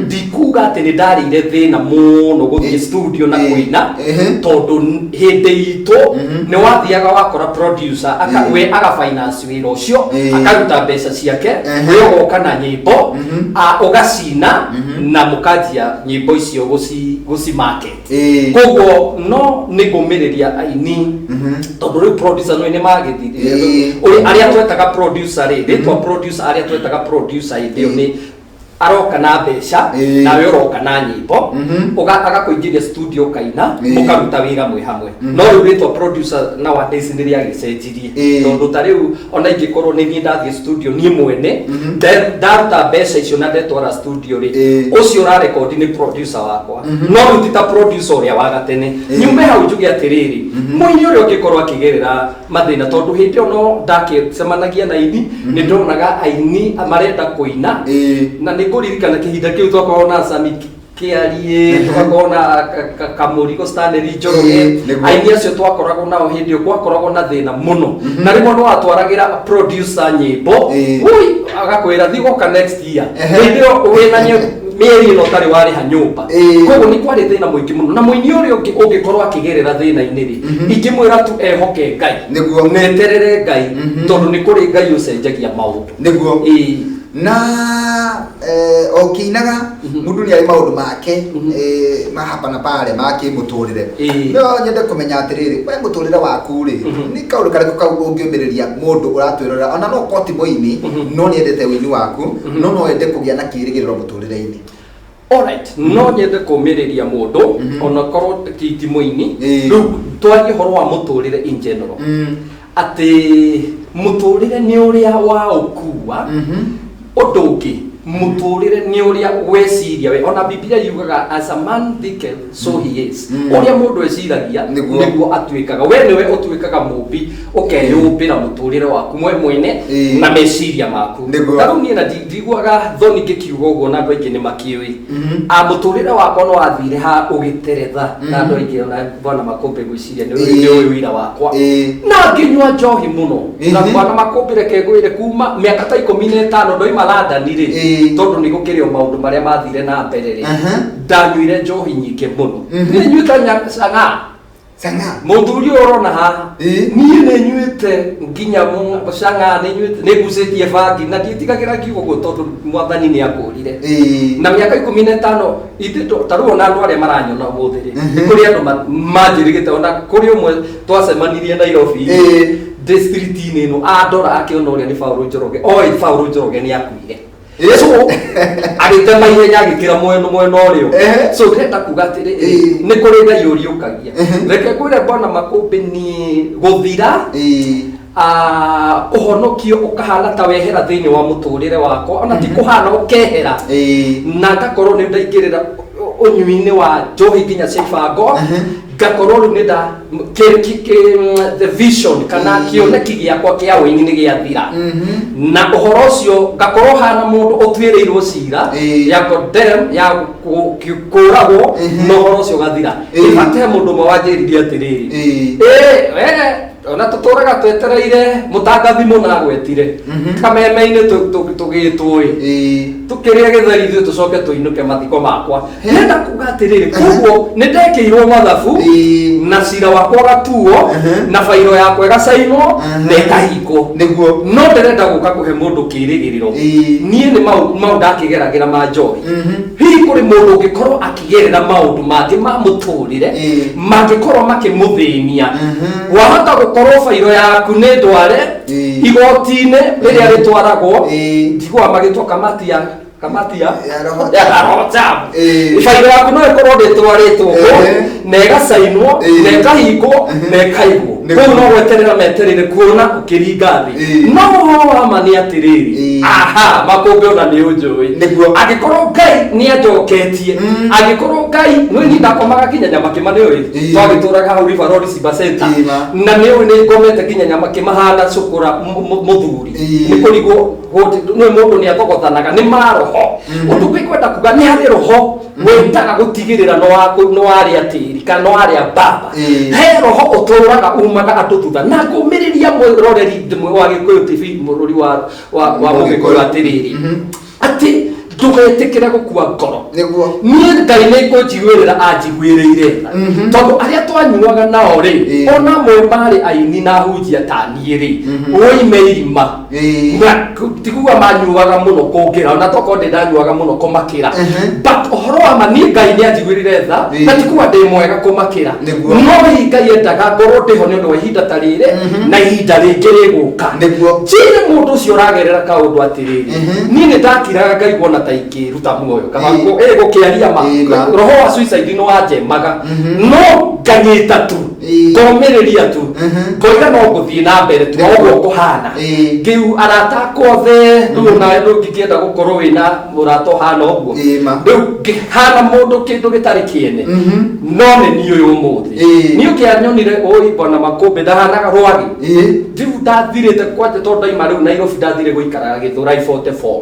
ndikuga atĩ nĩ ndarĩire thĩna mũno gũthiĩ studio na kũina, tondũ hĩndĩ itũ nĩ wathiaga wakora producer aka, we aga finance wĩra ũcio, akaruta mbeca ciake, we ũgoka na nyĩmbo, ũgacina na mũkanjia nyĩmbo icio gũci market. Koguo no nĩ ngũmĩrĩria aini, tondũ rĩu producer no nĩ magĩthire. Ũrĩa arĩa twetaga producer rĩ, rĩtwa producer, arĩa twetaga producer hĩndĩ ĩyo nĩ aroka na mbeca, nawe ũroka na nyĩmbo, agakũingĩria studio ũkaina, mũkaruta wĩra mwĩ hamwe. No rĩu rĩtwa producer nowadays nĩ rĩagĩcenjirie, tondũ ta rĩu ona ingĩkorwo nĩ niĩ ndathiĩ studio niĩ mwene, ndaruta mbeca icio na ndetwara studio rĩ, ũcio ũrarekondi nĩ producer wakwa, no rĩu ti ta producer ũrĩa wa gatene. Nyume hau njuge atĩrĩrĩ, mũini ũrĩa ũngĩkorwo akĩgerera mathĩna, tondũ hĩndĩ ĩyo no ndakĩcemanagia na aini, nĩ ndonaga aini marenda kũina, na nĩ ngũririkana kĩhinda kĩu twakoragwo na Sami Kĩarie, tũgakorwo na Kamũrigo Stanley Njoroge. Aini acio twakoragwo nao hĩndĩ ĩyo gwakoragwo na thĩna mũno, na rĩmwe no watwaragĩra producer nyĩmbo, ui agakwĩra thiĩ goka next year. Hĩndĩ ĩyo wĩna mĩeri ĩno ũtarĩ warĩha nyũmba. Koguo nĩ kwarĩ thĩna mũingĩ mũno, na mũini ũrĩa ũngĩ ũngĩkorwo akĩgerera thĩna-inĩ rĩ, ingĩmwĩra tu ehoke Ngai, neterere Ngai, tondũ nĩ kũrĩ Ngai ũcenjagia maũndũ. Na o ũkĩinaga, mũndũ nĩ arĩ maũndũ make ma hapa na pale ma kĩmũtũrĩre. No nyende kũmenya atĩrĩrĩ, we mũtũrĩre waku rĩ, nĩ kaũndũ karĩkũ kau ũngĩũmĩrĩria mũndũ ũratwĩrorera, ona no ũkorwo ti mũini, no nĩ endete ũini waku, no ende kũgĩa na kĩĩrĩgĩrĩro mũtũrĩre-inĩ? Alright, no nyende kũmĩrĩria mũndũ ona korwo ti mũini. Rĩu twarie ũhoro wa mũtũrĩre in general, atĩ mũtũrĩre nĩ ũrĩa wa ũkua. Ũndũ ũngĩ, mũtũrĩre nĩ ũrĩa weciria we. Ona Biblia yugaga, "As a man thinketh, so he is." Ũrĩa mũndũ eciragia nĩguo atuĩkaga. We nĩwe ũtuĩkaga mũmbi, ũkeyũmbĩra mũtũrĩre waku mwe mwene na meciria maku. Ta rĩu niĩ na ndiguaga thoni ngĩkiuga ũguo, na andũ aingĩ nĩ makĩũĩ, a mũtũrĩre wakwa no wathire ha ũgĩteretha, na andũ aingĩ, ona bwana Makũmbĩ gwĩciria nĩ ũĩ wĩra wakwa, na ngĩnyua njohi mũno. Na bwana Makũmbĩ, reke ngwĩre, kuma mĩaka ta 15 ndoima London rĩ, tondũ nĩ gũkĩrĩ o maũndũ marĩa mathire na mbere rĩ, ndanyuire njohi nyingĩ mũno. Nĩ nyuĩte cang'aa. Cang'aa. Mũthuri ũyũ ũrona haha, niĩ nĩ nyuĩte nginya cang'aa, nĩ nyuĩte, nĩ ngucĩtie bangi, na ndiĩtigagĩra ngiuga ũguo tondũ Mwathani nĩ akũrire. Na mĩaka 15 ithe ta rĩu ona andũ arĩa maranyona ũmũthĩ rĩ, nĩ kũrĩ andũ manjĩrĩgĩte, ona kũrĩ ũmwe twacemanirie Nairobi ndĩ street-inĩ ĩno, andora akĩona ũrĩa nĩ Paul Njoroge, oĩ Paul Njoroge nĩ akuire. So agĩtema ihenya agĩkĩra mwena mwena ũrĩo. So ndĩrenda kuga atĩrĩ, nĩ kũrĩ Ngai ũriũkagia. Reke ngwĩre, bwana Makũmbĩ, niĩ gũthira, ũhonokio ũkahana ta wehera thĩinĩ wa mũtũrĩre wakwa, ona ti kũhana, ũkehera, na ngakorwo nĩ ndaingĩrĩra ũnyui-inĩ wa njohi nginya cia ibango, ngakorwo rĩu nĩ nda the vision kana kĩoneki gĩakwa kĩa ũini nĩ gĩathira, na ũhoro ũcio ngakorwo hana mũndũ ũtuĩrĩirwo cira ya condemn, ya kũragwo, na ũhoro ũcio ũgathira. In fact, he mũndũ ũmwe wanjĩrire atĩrĩrĩ, we Ona tũtũraga twetereire mũtangathi mũna agwetire kameme-inĩ tũgĩtwo ĩ tũkĩrĩa gĩtheri ithuĩ tũcoke tũinũke mathiko makwa. Ndĩrenda kuga atĩrĩrĩ, koguo nĩ ndekĩirwo mathabu na cira wakwa ũgatuo na bairo yakwa ĩgacainwo na ĩkahingwo. Nĩguo. No ndĩrenda gũka kũhe mũndũ kĩĩrĩgĩrĩro. Niĩ nĩ mau ndakĩgeragĩra ma njohi. Hihi kũrĩ mũndũ ũngĩkorwo akĩgerera maũndũ mangĩ ma mũtũrĩre mangĩkorwo makĩmũthĩnia. Wahota gũkorwo bairo yaku nĩ ndware igoti-inĩ rĩrĩa rĩtwaragwo, ndiguaga magĩtwo kamati ya kamati ya Ya roho ya roho chafu. Ĩĩ. Bairo yaku no ĩkorwo ndĩtwarĩtwo kũ na ĩgacainwo na ĩkahingwo na ĩkaigwo. Nĩguo. Kũu no gweterera metereire kuona ũkĩringa thĩ. No ũhoro wa ma nĩ atĩrĩrĩ, aha, Makũmbĩ, ona nĩ ũnjũĩ. Nĩguo. Angĩkorwo Ngai nĩ anjoketie, angĩkorwo Ngai nĩ niĩ ndakomaga nginya Nyamakĩma, nĩ ũĩ twagĩtũraga hau River Road Simba Center, Ĩĩ, ma. na nĩ ũĩ nĩ ngomete nginya Nyamakĩma hana cũkũra mũthuri. Nĩ kũrigwo nĩ mũndũ nĩ athogothanaga nĩ maroho. Ũndũ ũngĩ kwenda kuga nĩ harĩ roho wĩtaga gũtigĩrĩra nĩ warĩa tĩri kana nĩ warĩa mbamba. He roho ũtũraga umaga andũ thutha, na ngũmĩrĩria mwĩroreri wa Gĩkũyũ TV, mũrori wa Mũgĩkũyũ, atĩrĩrĩ, atĩ ndũgetĩkĩre gũkua ngoro. Nĩguo. Niĩ Ngai nĩ kũnjiguĩrĩra anjiguĩrĩire tha, tondũ arĩa twanyuaga nao rĩ, ona amwe marĩ aini na hunjia ta niĩ rĩ, woime irima. Na tikuga manyuaga mũno kũngĩra, ona tokorwo ndĩ ndanyuaga mũno kũmakĩra, but ũhoro wa ma niĩ Ngai nĩ anjiguĩrĩire tha, na tikuga ndĩ mwega kũmakĩra. Nĩguo. No hihi Ngai endaga ngorwo ndĩho nĩ ũndũ wa ihinda ta rĩrĩ na ihinda rĩngĩ rĩgũka. Nĩguo. Njĩre mũndũ ũcio ũragerera kaũndũ atĩrĩrĩ, niĩ nĩ ndakiraga ngaigua ona ta ingĩruta muoyo kana ĩ gũkĩaria ma. Ĩĩ, ma. Roho wa suicide nĩ wanjemaga, no nganyita tu, ngomĩrĩria tu, ngoiga no ngũthiĩ na mbere tu o ũguo kũhana. Ngĩu arata akwa othe rĩu, ona ndũngĩkĩenda gũkorwo wĩna mũrata ũhana ũguo. Ĩĩ, ma. Rĩu ngĩhana mũndũ kĩndũ gĩtarĩ kĩene, no nĩ niĩ ũyũ ũmũthĩ. Niĩ ũkĩanyonire ũi bwana Makũmbĩ ndahanaga rwagĩ. Rĩu ndathirĩte kwanja, tondũ ndaima rĩu Nairobi ndathire gũikaraga Gĩthũrai 44.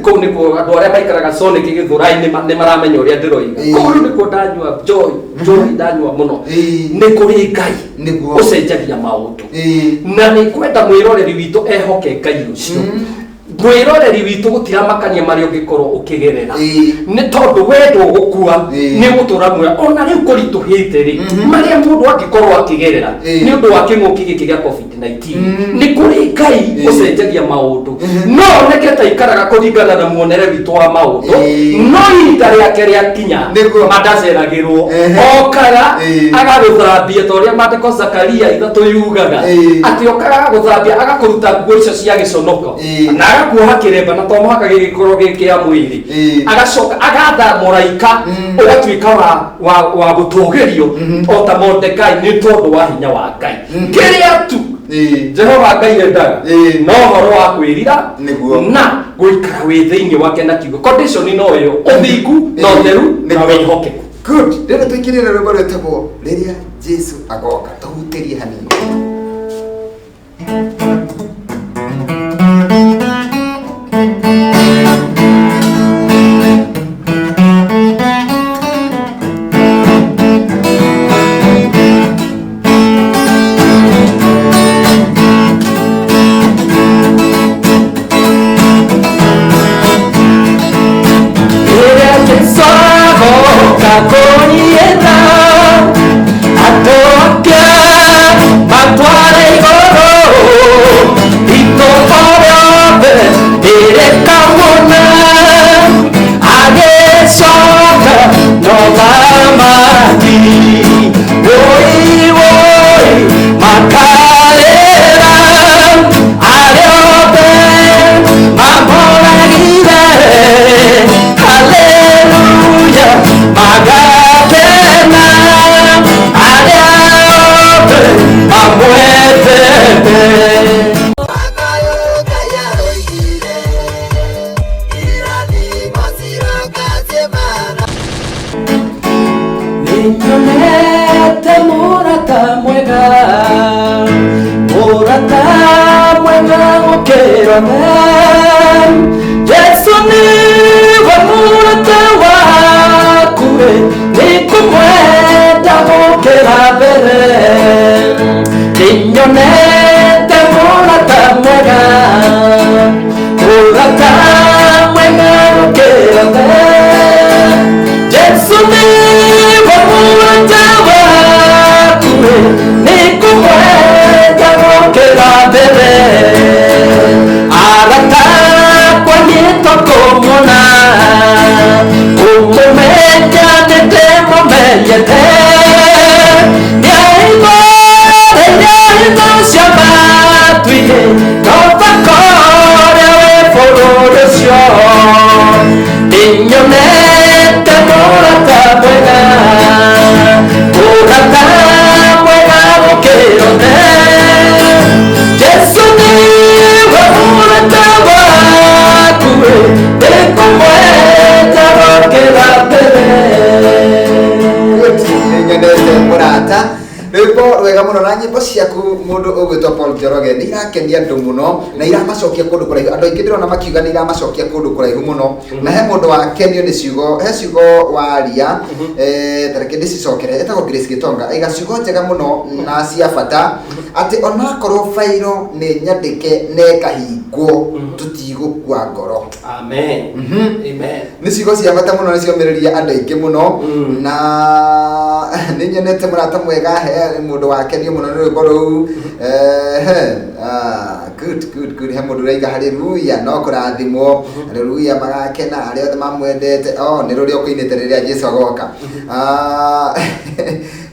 Kũu nĩkuo andũ arĩa maikaraga Sonic Gĩthũrai nĩ maramenya ũrĩa ndĩroiga. Kũu rĩu nĩkuo ndanyua njohi, njohi ndanyua mũno. Nĩ kũrĩ Ngai Nĩguo. ũcenjagia maũndũ, na nĩ kwenda mwĩroreri witũ ehoke Ngai ũcio. Mwĩroreri witũ, gũtiramakania marĩa ũngĩkorwo ũkĩgerera, nĩ tondũ we ndũgũkua, nĩ ũgũtũra muoyo ona rĩu kũritũhĩte rĩ, marĩa mũndũ angĩkorwo akĩgerera nĩ ũndũ wa kĩng'ũki gĩkĩ gĩa COVID-19, nĩ kũrĩ Ngai ũcenjagia maũndũ. No oneke ta ikaraga kũringana na muonere witũ wa maũndũ, no ihinda rĩake rĩakinya, mandaceragĩrwo, okaga agagũthambia ta ũrĩa maandĩko Zakaria 3 yugaga, atĩ okaga agagũthambia, agakũruta nguo icio cia gĩconoko na agakuoha kĩremba, na to mũhaka gĩgĩkorwo gĩ kĩa mwĩrĩ. Agacoka agatha mũraika, ũgatuĩka wa gũtũgĩrio o ta Mordekai nĩ tondũ wa hinya wa Ngai. Kĩrĩa tu Jehova Ngai endaga no ũhoro wa kwĩrira Nĩguo. na gũikara wĩ thĩinĩ wake na kiugo. Condition no ĩyo, ũthingu na ũtheru na Nĩguo. wĩhokeku. Good. Rĩrĩa tũingĩrĩre rwĩmbo rwĩtagwo Rĩrĩa Jesu Agoka, tũhutĩrie hanini. Rĩrĩa Jesu agoka kũnyita andũ ake matware igũrũ, itũko rĩothe rĩrĩkamũna agĩcoka no thamaki. Wũi wũi, makarĩra arĩa othe mamoragire. Haleluya, magakena arĩa othe mamwendete. Mathayo Ngai aroigire, irathimo ciroka ciĩmana. Nĩnyonete mũrata mwega, mũrata mwega gũkĩra othe. Jesu nĩwe mũrata waku, nĩngũmwenda gũkĩra mbere. Nĩnyonete Rwĩmbo rwega mũno na nyĩmbo ciaku mũndũ ũgwĩtwo Paul Njoroge nĩ irakenia andũ mũno na iramacokia kũndũ kũraihu. Andũ aingĩ ndĩrona makiuga nĩ iramacokia kũndũ kũraihu mũno, na he mũndũ wakenio nĩ ciugo, he ciugo waria, ta reke ndĩcicokere. Etagwo Grace Gĩtonga, aiga ciugo njega mũno na cia bata, atĩ onakorwo bairo nĩ nyandĩke na ĩkahingwo, tũtigũkua ngoro. Amen. Amen. Nĩ ciugo cia bata mũno, nĩ ciomĩrĩria andũ aingĩ mũno, na nĩ nyonete mũrata mwega, he mũndũ wakenio mũno nĩ rwĩmbo rũu. Good, good, good. He mũndũ ũraiga haleluya, no kũrathimwo, haleluya, magakena arĩa othe mamwendete. Oh, nĩ rũrĩa ũkũinĩte rĩrĩa Jesu agoka.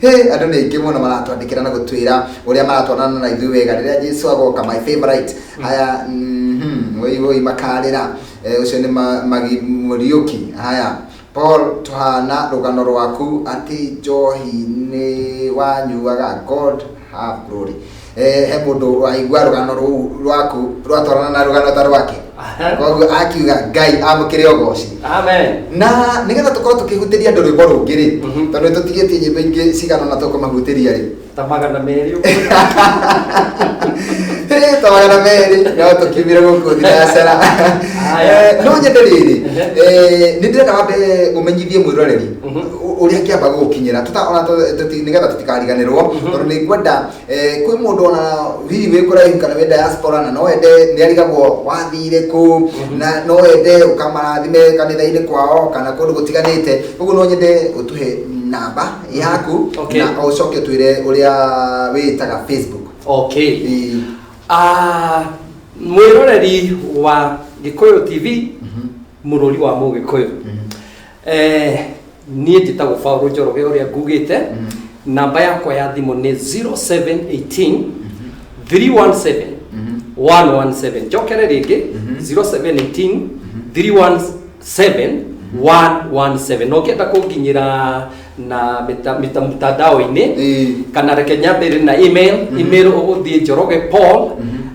He andũ nĩ aingĩ mũno maratwandĩkĩra na gũtwĩra ũrĩa maratwarana na ithuĩ wega rĩrĩa Jesu agoka. My favorite. Haya, woi woi, makarĩra. Ũcio nĩ Magi Mũriũki. Haya, Paul, tũhana rũgano rwaku atĩ njohi nĩ wanyuaga. God have glory. He mũndũ waigua rũgano rũu rwaku rwatwarana na rũgano ta rwake, koguo akiuga Ngai amũkĩre ũgoci. Amen. Na nĩgetha tũkorwo tũkĩhutĩria andũ rwĩmbo rũngĩ rĩ, tondũ nĩ tũtigĩtie nyĩmbo ingĩ cigana na tũkũmahutĩria rĩ, ta 200 ũguo. Ta 200 no tũkiumire gũkũ thinacara. Aya. No nyende rĩrĩ, nĩ ndĩrenda wambe ũmenyithie mwĩroreri ũrĩa kĩamba gũgũkinyĩra ona nĩgetha tũtikariganĩrwo, tondũ nĩ ngwenda, kwĩ mũndũ ona hihi wĩ kũraihu kana wĩ diaspora na no ende, nĩ arigagwo wathire kũ, na no ende ũkamarathime kanitha-inĩ kwao kana kũndũ gũtiganĩte. Ũguo no nyende ũtũhe namba yaku na ũcoke ũtwĩre ũrĩa wĩtaga Facebook. Okay. Mwĩroreri wa Gĩkũyũ TV, mũrũri wa Mũgĩkũyũ, niĩ njĩtagwo Paul Njoroge ũrĩa ngugĩte. Namba yakwa ya thimũ nĩ 0718 317 117. Njokere rĩngĩ, 0718 317 117. Na ũngĩenda kũnginyĩra na mtandao-inĩ, kana reke nyambĩrĩrie na email. Email ũgũthiĩ njoroge paul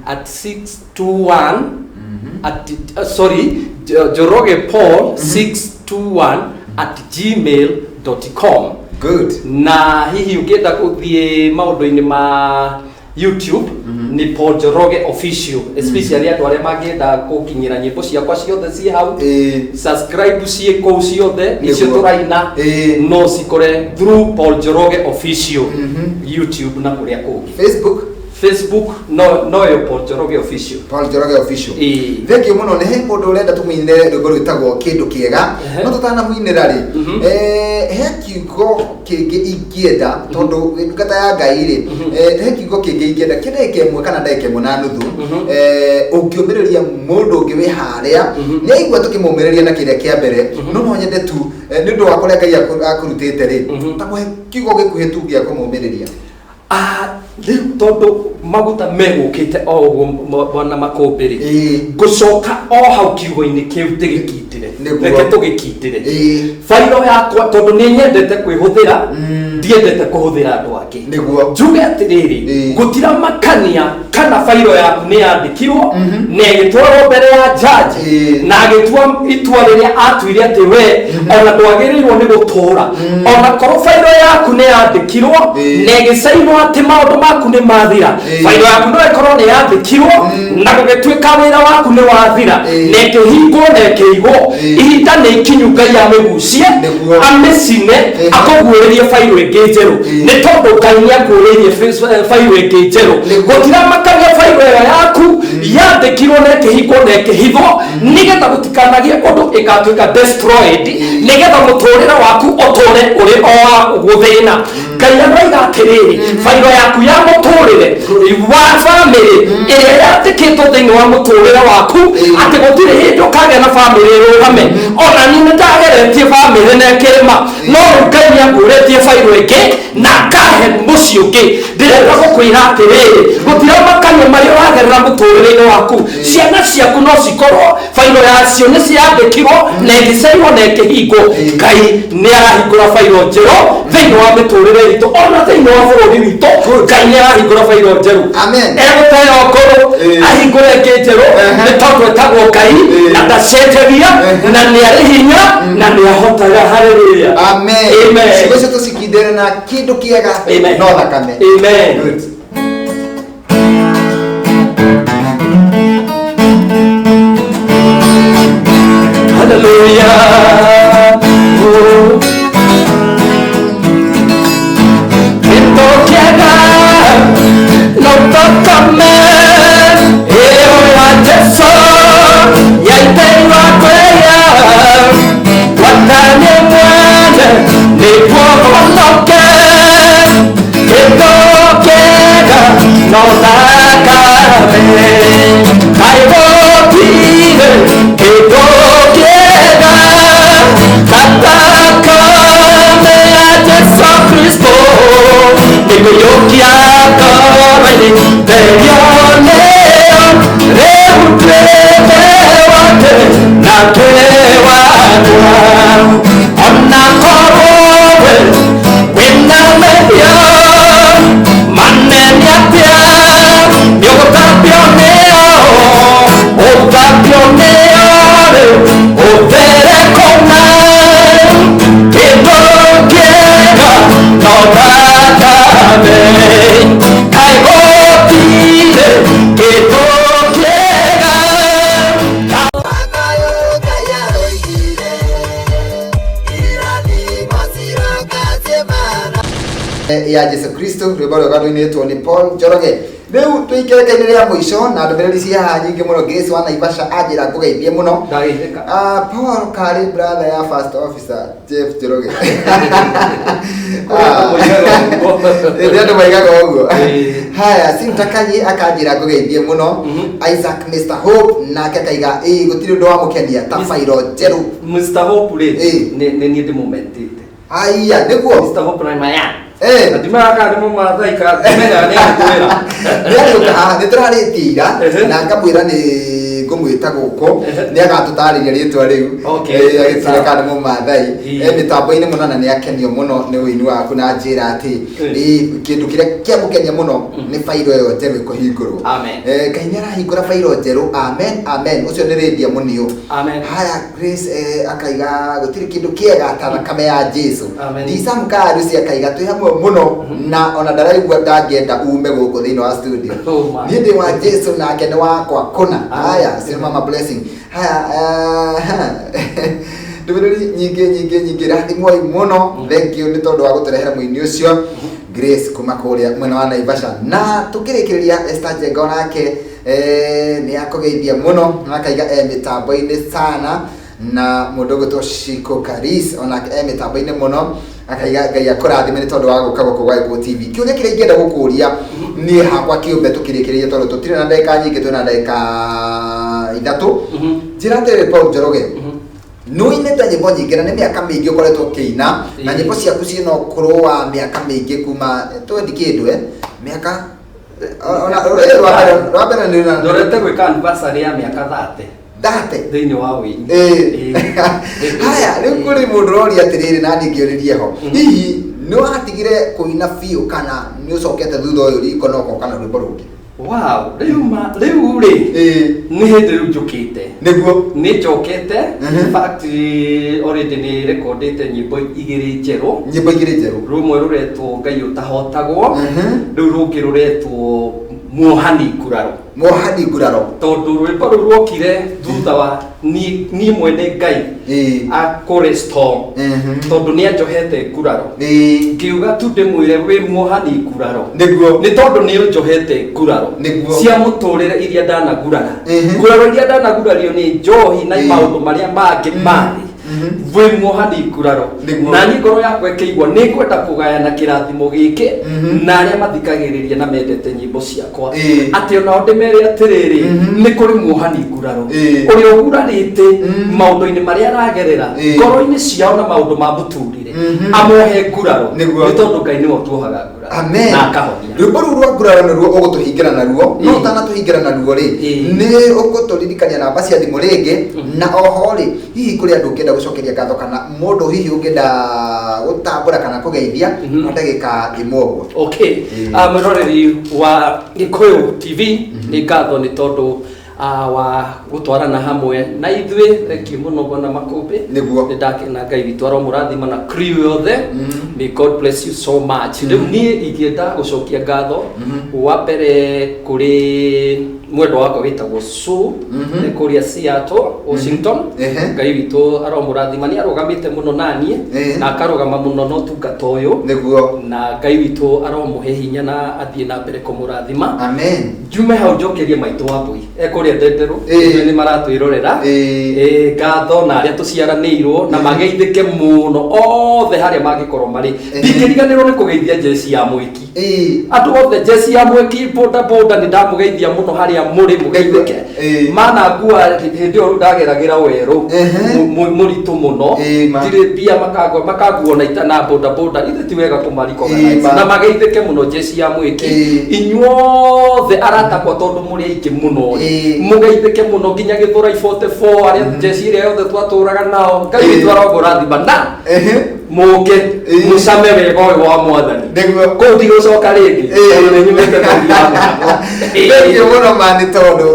at 621 at, sorry, njoroge paul 621@gmail.com. Good. Na hihi ũngĩenda gũthiĩ maũndũ-inĩ ma YouTube, nĩ Paul Njoroge Official, especially andũ arĩa mangĩenda gũkinyĩra nyĩmbo ciakwa ciothe ciĩ hau. Subscribe ciĩ kũu ciothe icio tũraina, no cikore through Paul Njoroge Official, YouTube na kũrĩa kũngĩ. Facebook? Facebook no yo Paul Njoroge Official. Paul Njoroge Official. Ĩĩ. Thank you mũno. Nĩ he mũndũ ũrenda tũmũinĩre rwĩmbo rwĩtagwo Kĩndũ Kĩega. No tũtanamũinĩra rĩ, he kiugo kĩngĩ ingĩenda, tondũ ndungata ya Ngai rĩ, he kiugo kĩngĩ ingĩenda kĩa ndagĩka 1 kana ndagĩka 1.5, ũngĩũmĩrĩria mũndũ ũngĩ wĩ harĩa nĩ aigua tũkĩmũmĩrĩria na kĩrĩa kĩa mbere. No nyende tu, nĩ ũndũ wa kũrĩa Ngai akũrutĩte rĩ, ta kũhe kiugo gĩkuhĩ tu gĩa kũmũmĩrĩria. Rĩu tondũ maguta megũkĩte o ũguo bwana Makũmbĩ rĩ, ngũcoka o hau kiugo-inĩ kĩu ndĩgĩkindĩre. Reke tũgĩkindĩre. Bairo yakwa, tondũ nĩ nyendete kwĩhũthĩra, ndiendete kũhũthĩra andũ angĩ. Njuge atĩrĩrĩ, gũtiramakania kana bairo yaku nĩ yandĩkirwo na ĩgĩtwarwo mbere ya jaji na agĩtua itua rĩrĩa atuire atĩ we ona ndwagĩrĩirwo nĩ gũtũra, ona korwo bairo yaku nĩ yandĩkirwo na ĩgĩcainwo atĩ maũndũ maku nĩ mathira, bairo yaku no ĩkorwo nĩ yandĩkirwo na gũgĩtuĩka wĩra waku nĩ wathira na ĩkĩhingwo na ĩkĩigwo, ihinda nĩ ikinyu Ngai amĩgucie, amĩcine, akũguũrĩrie bairo ĩngĩ njerũ, nĩ tondũ Ngai nĩ akũũrĩirie bairo ĩngĩ njerũ. Gũtiramakania bairo ĩyo yaku yandĩkirwo na ĩkĩhingwo na ĩkĩhithwo nĩgetha gũtikanagĩe ũndũ ĩgatuĩka destroyed, nĩgetha mũtũrĩre waku ũtũre ũrĩ o wa gũthĩna. Ngai aroiga atĩrĩrĩ, bairo yaku ya mũtũrĩre wa bamĩrĩ ĩrĩa yandĩkĩtwo thĩinĩ wa mũtũrĩre waku atĩ gũtirĩ hĩndĩ ũkagĩa na bamĩrĩ ĩrũgame, ona niĩ nĩ ndageretie bamĩrĩ na ĩkĩrĩma, no rĩu Ngai nĩ angũrĩtie bairo ĩngĩ na akahe mũciĩ ũngĩ. Ndĩrenda gũkwĩra atĩrĩrĩ, gũtiramakania marĩa ũragerera mũtũrĩre-inĩ waku, ciana ciaku no cikorwo bairo yacio nĩ ciandĩkirwo na ĩgĩcainwo na ĩkĩhingwo, Ngai nĩ arahingũra bairo njerũ thĩinĩ wa mĩtũrĩre. itũ ona thĩinĩ wa bũrũri witũ. Ngai nĩ arahingũra bairo njerũ. Amen. Egũteo ngũrũ, ahingũre ĩngĩ njerũ, nĩ tondũ etagwo Ngai na ndacenjagia, na nĩ arĩ hinya na nĩ ahotaga. Haleluya. Amen. Amen. Ciugo icio tũcikindĩre na kĩndũ kĩega Amen. no thakame. Amen. Good. Hallelujah. Oh. Kĩndũ kĩega no thakame ĩyo ya Jesu yaitĩirwo kwĩya wathani mwene nĩguo honoke. Kĩndũ kĩega no thakame, kaĩ gũtirĩ kĩndũ kĩega ta thakame ya Jesu Kristo, nĩngũiyũkia ngoro-inĩ therio nĩyo, rĩu nduĩke wake nake wakwa. Ona korwo we wĩna mehia manene atĩa, nĩũgũthambio nĩyo, ũthambio nĩyo rĩu ũthere kũna. Kĩndũ kĩega no thakame, kaĩ gũtirĩ kĩndũ kĩega. Ya Jesu Kristo, rwĩmbo rwega rũinĩtwo nĩ Paul Njoroge. Rĩu tũikĩrĩka-inĩ rĩa mũico na ndũmĩrĩri cia haha nyingĩ mũno. Grace wa Naivasha anjĩra ngũgeithie mũno. Ndageithĩka. Ah, Paul karĩ brother ya first officer Jeff Njoroge. Kũrĩ andũ moigaga ũguo. Nĩ andũ maigaga ũguo. Ĩĩ. Haya, Simtakanyi akanjĩra ngũgeithie mũno. Isaac Mr Hope nake akaiga ĩĩ gũtirĩ ũndũ wa mũkenia ta bairo njerũ. Mr Hope rĩ, Ĩĩ. nĩ niĩ ndĩmũmentĩte. Aya, nĩguo. Mr Hope na maya Eh. na ndimenyaga kana nĩ mũmathai kana ndimenyaga nĩ agĩkwĩra. Nĩ agĩũka haha, nĩ tũrarĩtie ira na ngamwĩra nĩ ngũmwĩta gũkũ, nĩ agatũtarĩria rĩtwa rĩu. Okay. Agĩtwĩra kana nĩ mũmathai. Ĩĩ. Mĩtambo-inĩ mũno na nĩ akenio mũno nĩ ũini waku na njĩra atĩ kĩndũ kĩrĩa kĩamũkenia mũno nĩ bairo ĩyo njerũ ĩkũhingũrwo. Amen. Ngai nĩ arahingũra bairo njerũ. Amen, amen. Ũcio nĩ Rĩndia Mũniũ. Amen. Haya, Grace akaiga gũtirĩ kĩndũ kĩega ta thakame ya Jesu. Amen. Disam Karusi akaiga twĩ hamwe mũno na ona ndaraigua ndangĩenda ume gũkũ thĩinĩ wa studio. Oh my. Niĩ ndĩ wa Jesu nake nĩ wakwa kũna. Amen. Haya, sio mama blessing. Haya, ndũmĩrĩri nyingĩ nyingĩ nyingĩ, rathimwoi mũno. Thank you nĩ tondũ wa gũtũrehera mũini ũcio Grace kuma kũrĩa mwena wa Naivasha. Na tũkĩrĩkĩrĩria, Esther Njenga onake nĩ akũgeithia mũno na akaiga e mĩtambo-inĩ sana, na mũndũ ũgwĩtwo Shiko Karis onake e mĩtambo-inĩ mũno, akaiga Ngai akũrathime nĩ tondũ wa gũka gũkũ gwa Gĩkũyũ TV. Kĩũria kĩrĩa ingĩenda gũkũria niĩ hakwa kĩũmbe tũkĩrĩkĩrĩria, tondũ tũtirĩ na ndagĩka nyingĩ, twĩna ndagĩka 3. Njĩra atĩrĩrĩ, Paul Njoroge, nĩ ũinĩte nyĩmbo nyingĩ na nĩ mĩaka mĩingĩ ũkoretwo ũkĩina na nyĩmbo ciaku ciĩna ũkũrũ wa mĩaka mĩingĩ kuma 20 kĩndũ, mĩaka ona rwa mbere nĩ Ndorete gwĩka anniversary ya mĩaka 30 30 thĩinĩ wa wĩini. Ĩĩ. Haya, rĩu kũrĩ mũndũ ũroria atĩrĩrĩ, na niĩ ngĩũrĩrie ho, hihi nĩ watigire kũina biũ kana nĩ ũcokete thutha ũyũ riko na ũgoka na rwĩmbo rũngĩ? Wow, rĩu ma rĩu rĩ, nĩ hĩndĩ rĩu njũkĩte. Nĩguo. Nĩ njokete. In fact, already nĩ rekondĩte nyĩmbo 2 njerũ. Nyĩmbo 2 njerũ. Rũmwe rũretwo Ngai ũtahotagwo, rĩu rũngĩ rũretwo Muohani Nguraro. Muohani Nguraro. Tondũ rwĩmbo rũu rwokire thutha wa niĩ mwene Ngai akũrestore, tondũ nĩ anjohete nguraro. Ngiuga tu ndĩmwĩre wĩ muohani nguraro. Nĩguo. Nĩ tondũ nĩ ũnjohete nguraro Nĩguo. cia mũtũrĩre iria ndanagurara. Nguraro iria ndanagurario nĩ njohi na maũndũ marĩa mangĩ mathĩ, wĩ muohani nguraro. Nĩguo. Na niĩ ngoro yakwa ĩkĩigua nĩ ngwenda kũgayana kĩrathimo gĩkĩ na arĩa mathikagĩrĩria na mendete nyĩmbo ciakwa, atĩ onao ndĩmere atĩrĩrĩ, nĩ kũrĩ muohani nguraro ũrĩa ũgurarĩte maũndũ-inĩ marĩa aragerera ngoro-inĩ ciao na maũndũ ma mũtũrĩre. Atũgereire amohe nguraro, Nĩguo. nĩ tondũ Ngai nĩwe ũtuohaga nguraro Amen. na akahonia. Rwĩmbo rũu rwa nguraro nĩruo ũgũtũhingĩra naruo, no ũtanatũhingĩra naruo rĩ, nĩ ũgũtũririkania namba cia thimũ rĩngĩ, na oho rĩ, hihi kũrĩ andũ ũngĩenda gũcokeria ngatho kana mũndũ hihi ũngĩenda gũtambũra kana kũgeithia na ndagĩka ĩmwe ũguo. Okay. Mwĩroreri wa Gĩkũyũ TV, nĩ ngatho nĩ tondũ wa gũtwarana hamwe na ithuĩ. Thank you mũno, bwana Makũmbĩ. Nĩguo. Nĩ ndakena. Ngai witũ aromũrathima na crew yothe. May God bless you so much. Rĩu niĩ ingĩenda gũcokia ngatho wa mbere kũrĩ mwendwa wakwa wĩtagwo Sue, nĩ kũrĩa Seattle, Washington. Ngai witũ aromũrathima, nĩ arũgamĩte mũno naniĩ na akarũgama mũno na ũtungata ũyũ, na Ngai witũ aromũhe hinya na athiĩ na mbere kũmũrathima. Amen. Njume hau njokerie maitũ wa mbui ekũrĩa ndenderũ, ithuĩ nĩ maratwĩrorera. Ngatho na arĩa tũciaranĩirwo na mageithĩke mũno othe harĩa mangĩkorwo marĩ. Ndingĩriganĩrwo nĩ kũgeithia jeci ya mwĩki, andũ othe jeci ya mwĩki boda boda, nĩ ndamũgeithia mũno harĩa mũrĩ, mũgeithĩke. Mana ngua hĩndĩ ĩyo rĩu ndageragĩra werũ mũritũ mũno, Ma. ndirĩ mbia, makangua makanguo na ita na boda boda, ithe ti wega kũmarikoganize. Ma. Na mageithĩke mũno jeci ya mwĩki. Inyuothe aratakwa, tondũ mũrĩ aingĩ mũno rĩ, mũgeithĩke mũno nginya Gĩthũrai 44, arĩa jeci ĩrĩa yothe twatũraga nao. Ngai witũ arongũrathima na mũke mũcame wega ũyũ wa Mwathani. Kũu ndigũcoka rĩngĩ, tondũ nĩ nyumĩte meri ya mĩhang'o. Thank you mũno ma, nĩ tondũ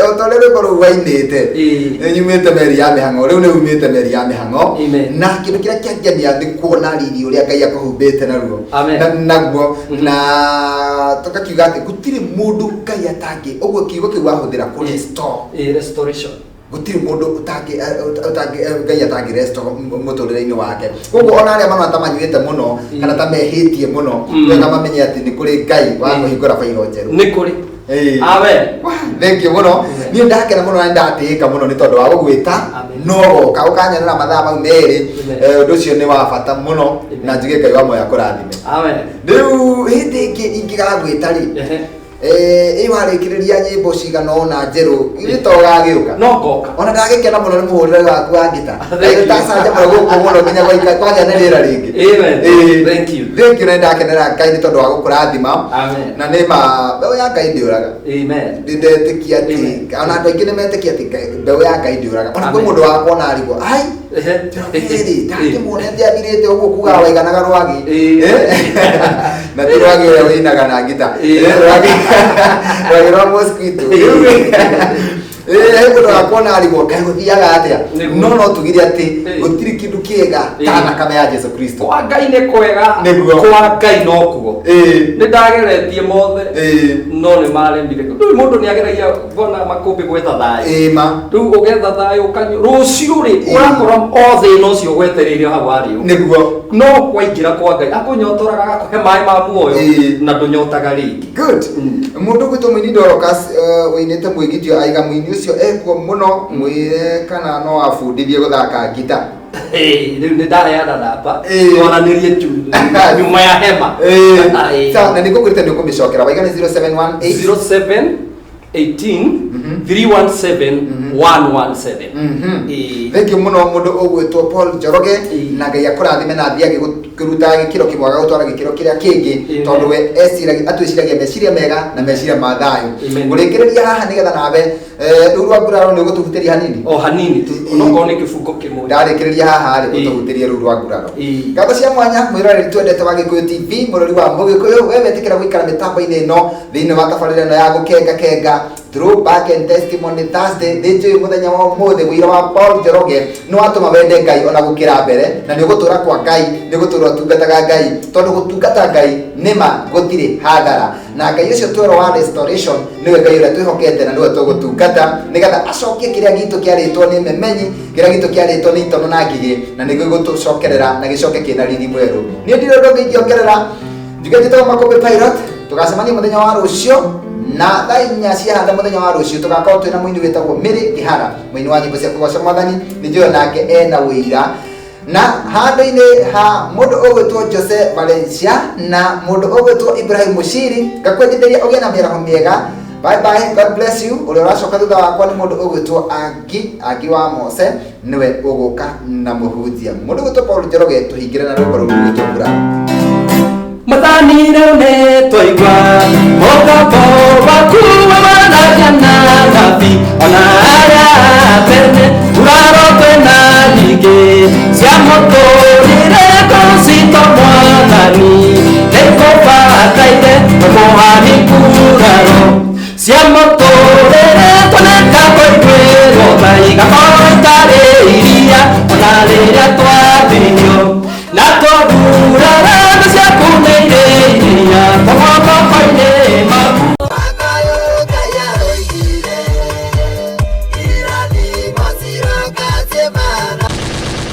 o ta ũrĩa rwĩmbo rũu wainĩte, nĩ nyumĩte meri ya mĩhang'o, rĩu nĩ umĩte meri ya mĩhang'o. Amen. Na kĩndũ kĩrĩa kĩangenia nĩ kuona riri ũrĩa Ngai akũhumbĩte naruo. Amen. Naguo na tũgakiuga atĩ gũtirĩ mũndũ Ngai atangĩ, ũguo kiugo kĩu wahũthĩra kũ restore. Restoration. Gũtirĩ mũndũ ũtangĩ ũtangĩ Ngai atangĩ restore mũtũrĩre-inĩ wake. Koguo ona arĩa marona ta manyuĩte mũno kana ta mehĩtie mũno, wega mamenye atĩ nĩ kũrĩ Ngai wa kũhingũra bairo njerũ. Nĩ kũrĩ. Amen. Thank you mũno. Niĩ ndakena mũno na ndatĩĩka mũno nĩ tondũ wa gũgwĩta Amen. no goka ũkanyonera mathaa mau merĩ. Amen. Ũndũ ũcio nĩ wa bata mũno na njuge Ngai wa moya kũrathime. Amen. Rĩu hĩndĩ ĩngĩ ingĩgagwĩta rĩ, ĩ warĩkĩrĩria nyĩmbo cigana ũna njerũ, githĩ to ũgagĩũka? No ngoka. Ona ndagĩkena mũno nĩ mũhũrĩre waku wa ngita. Thank you. Ndacanjamũra gũkũ mũno nginya kwagĩa na rĩera rĩngĩ. Amen. Thank you. Thank you, na nĩndakenera Ngai nĩ tondũ wa gũkũrathima. Amen. Na nĩ ma mbeũ ya Ngai ndĩũraga. Amen. Ndĩndetĩkia atĩ Amen. ona andũ aingĩ nĩ metĩkia atĩ mbeũ ya Ngai ndĩũraga. Ona kwĩ Amen. mũndũ wakwa ona arigwo ai rĩ ndakĩmuonete athirĩte ũguo kugaga waiganaga rwagĩ. Na ti rwagĩ ũrĩa wĩinaga na ngita. Rwagĩ rwa mosquito. He mũndũ wakuona arigwo kaĩ gũthiaga atĩa. Nĩguo. No tugire atĩ gũtirĩ kĩndũ kĩega ta thakame ya Jesu Kristo. Kwa Ngai nĩ kwega. Nĩguo. Kwa Ngai no kuo. Nĩ ndageretie mothe, no nĩ maremire. Rĩu mũndũ nĩ ageragia, bwana Makũmbĩ, gwetha thayũ. Ma. Rĩu ũgetha thayũ ũkanyua, rũciũ rĩ, ũrakora o thĩna ũcio gwetereire hau warĩ. No kwaingĩra kwa Ngai, akũnyotoraga, agakũhe maĩ ma muoyo, na ndũnyotaga rĩngĩ. Good. Mũndũ gwĩtwo mũini Dorcas, ũinĩte mwĩgitio, aiga mũini ũcio ekuo mũno, mwĩre kana no abundithie gũthaka ngita. Rĩu nĩ ndaheana namba, twaranĩrie nyuma ya hema. Sawa, na nĩngũkwĩrĩte nĩ ũkũmĩcokera. Waiga nĩ 0718 07 18 317 117. Thank you mũno, mũndũ ũgwĩtwo Paul Njoroge, na Ngai akũrathime na athiĩ agĩkũruta gĩkĩro kĩmwe agagũtwara gĩkĩro kĩrĩa kĩngĩ, tondũ we eciragia, atwĩciragia meciria mega na meciria ma thayũ. Amen. Ngũrĩkĩrĩria haha nĩgetha nawe rĩu rwa nguraro nĩ ũgũtũhutĩria hanini. O hanini tu, onokorwo nĩ kĩbungo kĩmwe. Ndarĩkĩrĩria haha rĩ, ũtũhutĩrie rũu rwa nguraro. Ngatho cia mwanya, mwĩroreri twendete wa Gĩkũyũ TV, mũrori wa Mũgĩkũyũ, we wetĩkĩra gũikara mĩtambo-inĩ ĩno thĩinĩ wa tabarĩra ĩno ya gũkenga kenga, Throwback and Testimony Thursday. Nĩ njũĩ mũthenya wa ũmũthĩ ũira wa Paul Njoroge nĩ watũma wende Ngai ona gũkĩra mbere, na nĩ ũgũtũra kwa Ngai, nĩ ũgũtũra ũtungataga Ngai, tondũ gũtungata Ngai nĩma gũtirĩ hathara. Na Ngai ũcio twerwo wa restoration nĩwe Ngai ũrĩa twĩhokete na nĩwe tũgũtungata, nĩgetha acokie kĩrĩa gitũ kĩarĩtwo nĩ memenyi, kĩrĩa gitũ kĩarĩtwo nĩ itono na ngigĩ, na nĩguo gũtũcokerera na gĩcoke kĩna riri mwerũ. Niĩ ndirĩ ũndũ ũngĩ ingĩongerera, njuge njĩtagwo Makũmbĩ Pilot. Tũgacemania mũthenya wa rũciũ na thaa 4 ciahanda. Mũthenya wa rũciũ tũgakorwo twĩna mũini wĩtagwo Mary Kĩhara, mũini wa nyĩmbo cia kũgoca Mwathani. Nĩ njũĩ nake ena ũira na handũ-inĩ ha mũndũ ũgwĩtwo Jose Valencia na mũndũ ũgwĩtwo Ibrahim Mushiri, ngakwendithĩria ũgĩe na mĩaraho mĩega. Bye bye, God bless you. Ũrĩa ũracoka thutha wakwa nĩ mũndũ ũgwĩtwo Angi, Angi wa Mose, nĩwe ũgũka na mũhunjia. Mũndũ ũgwĩtwo Paul Njoroge, tũhingĩre na rwĩmbo rũu rwĩtwo Mbura. Mwathani rĩu nĩ twaigua mũgambo waku wanagia na nabii ona arĩa tene nguraro twĩna nyingĩ cia mũtũrĩre kũcito Mwathani nĩkũbataire kũhani nguraro cia mũtũrĩre.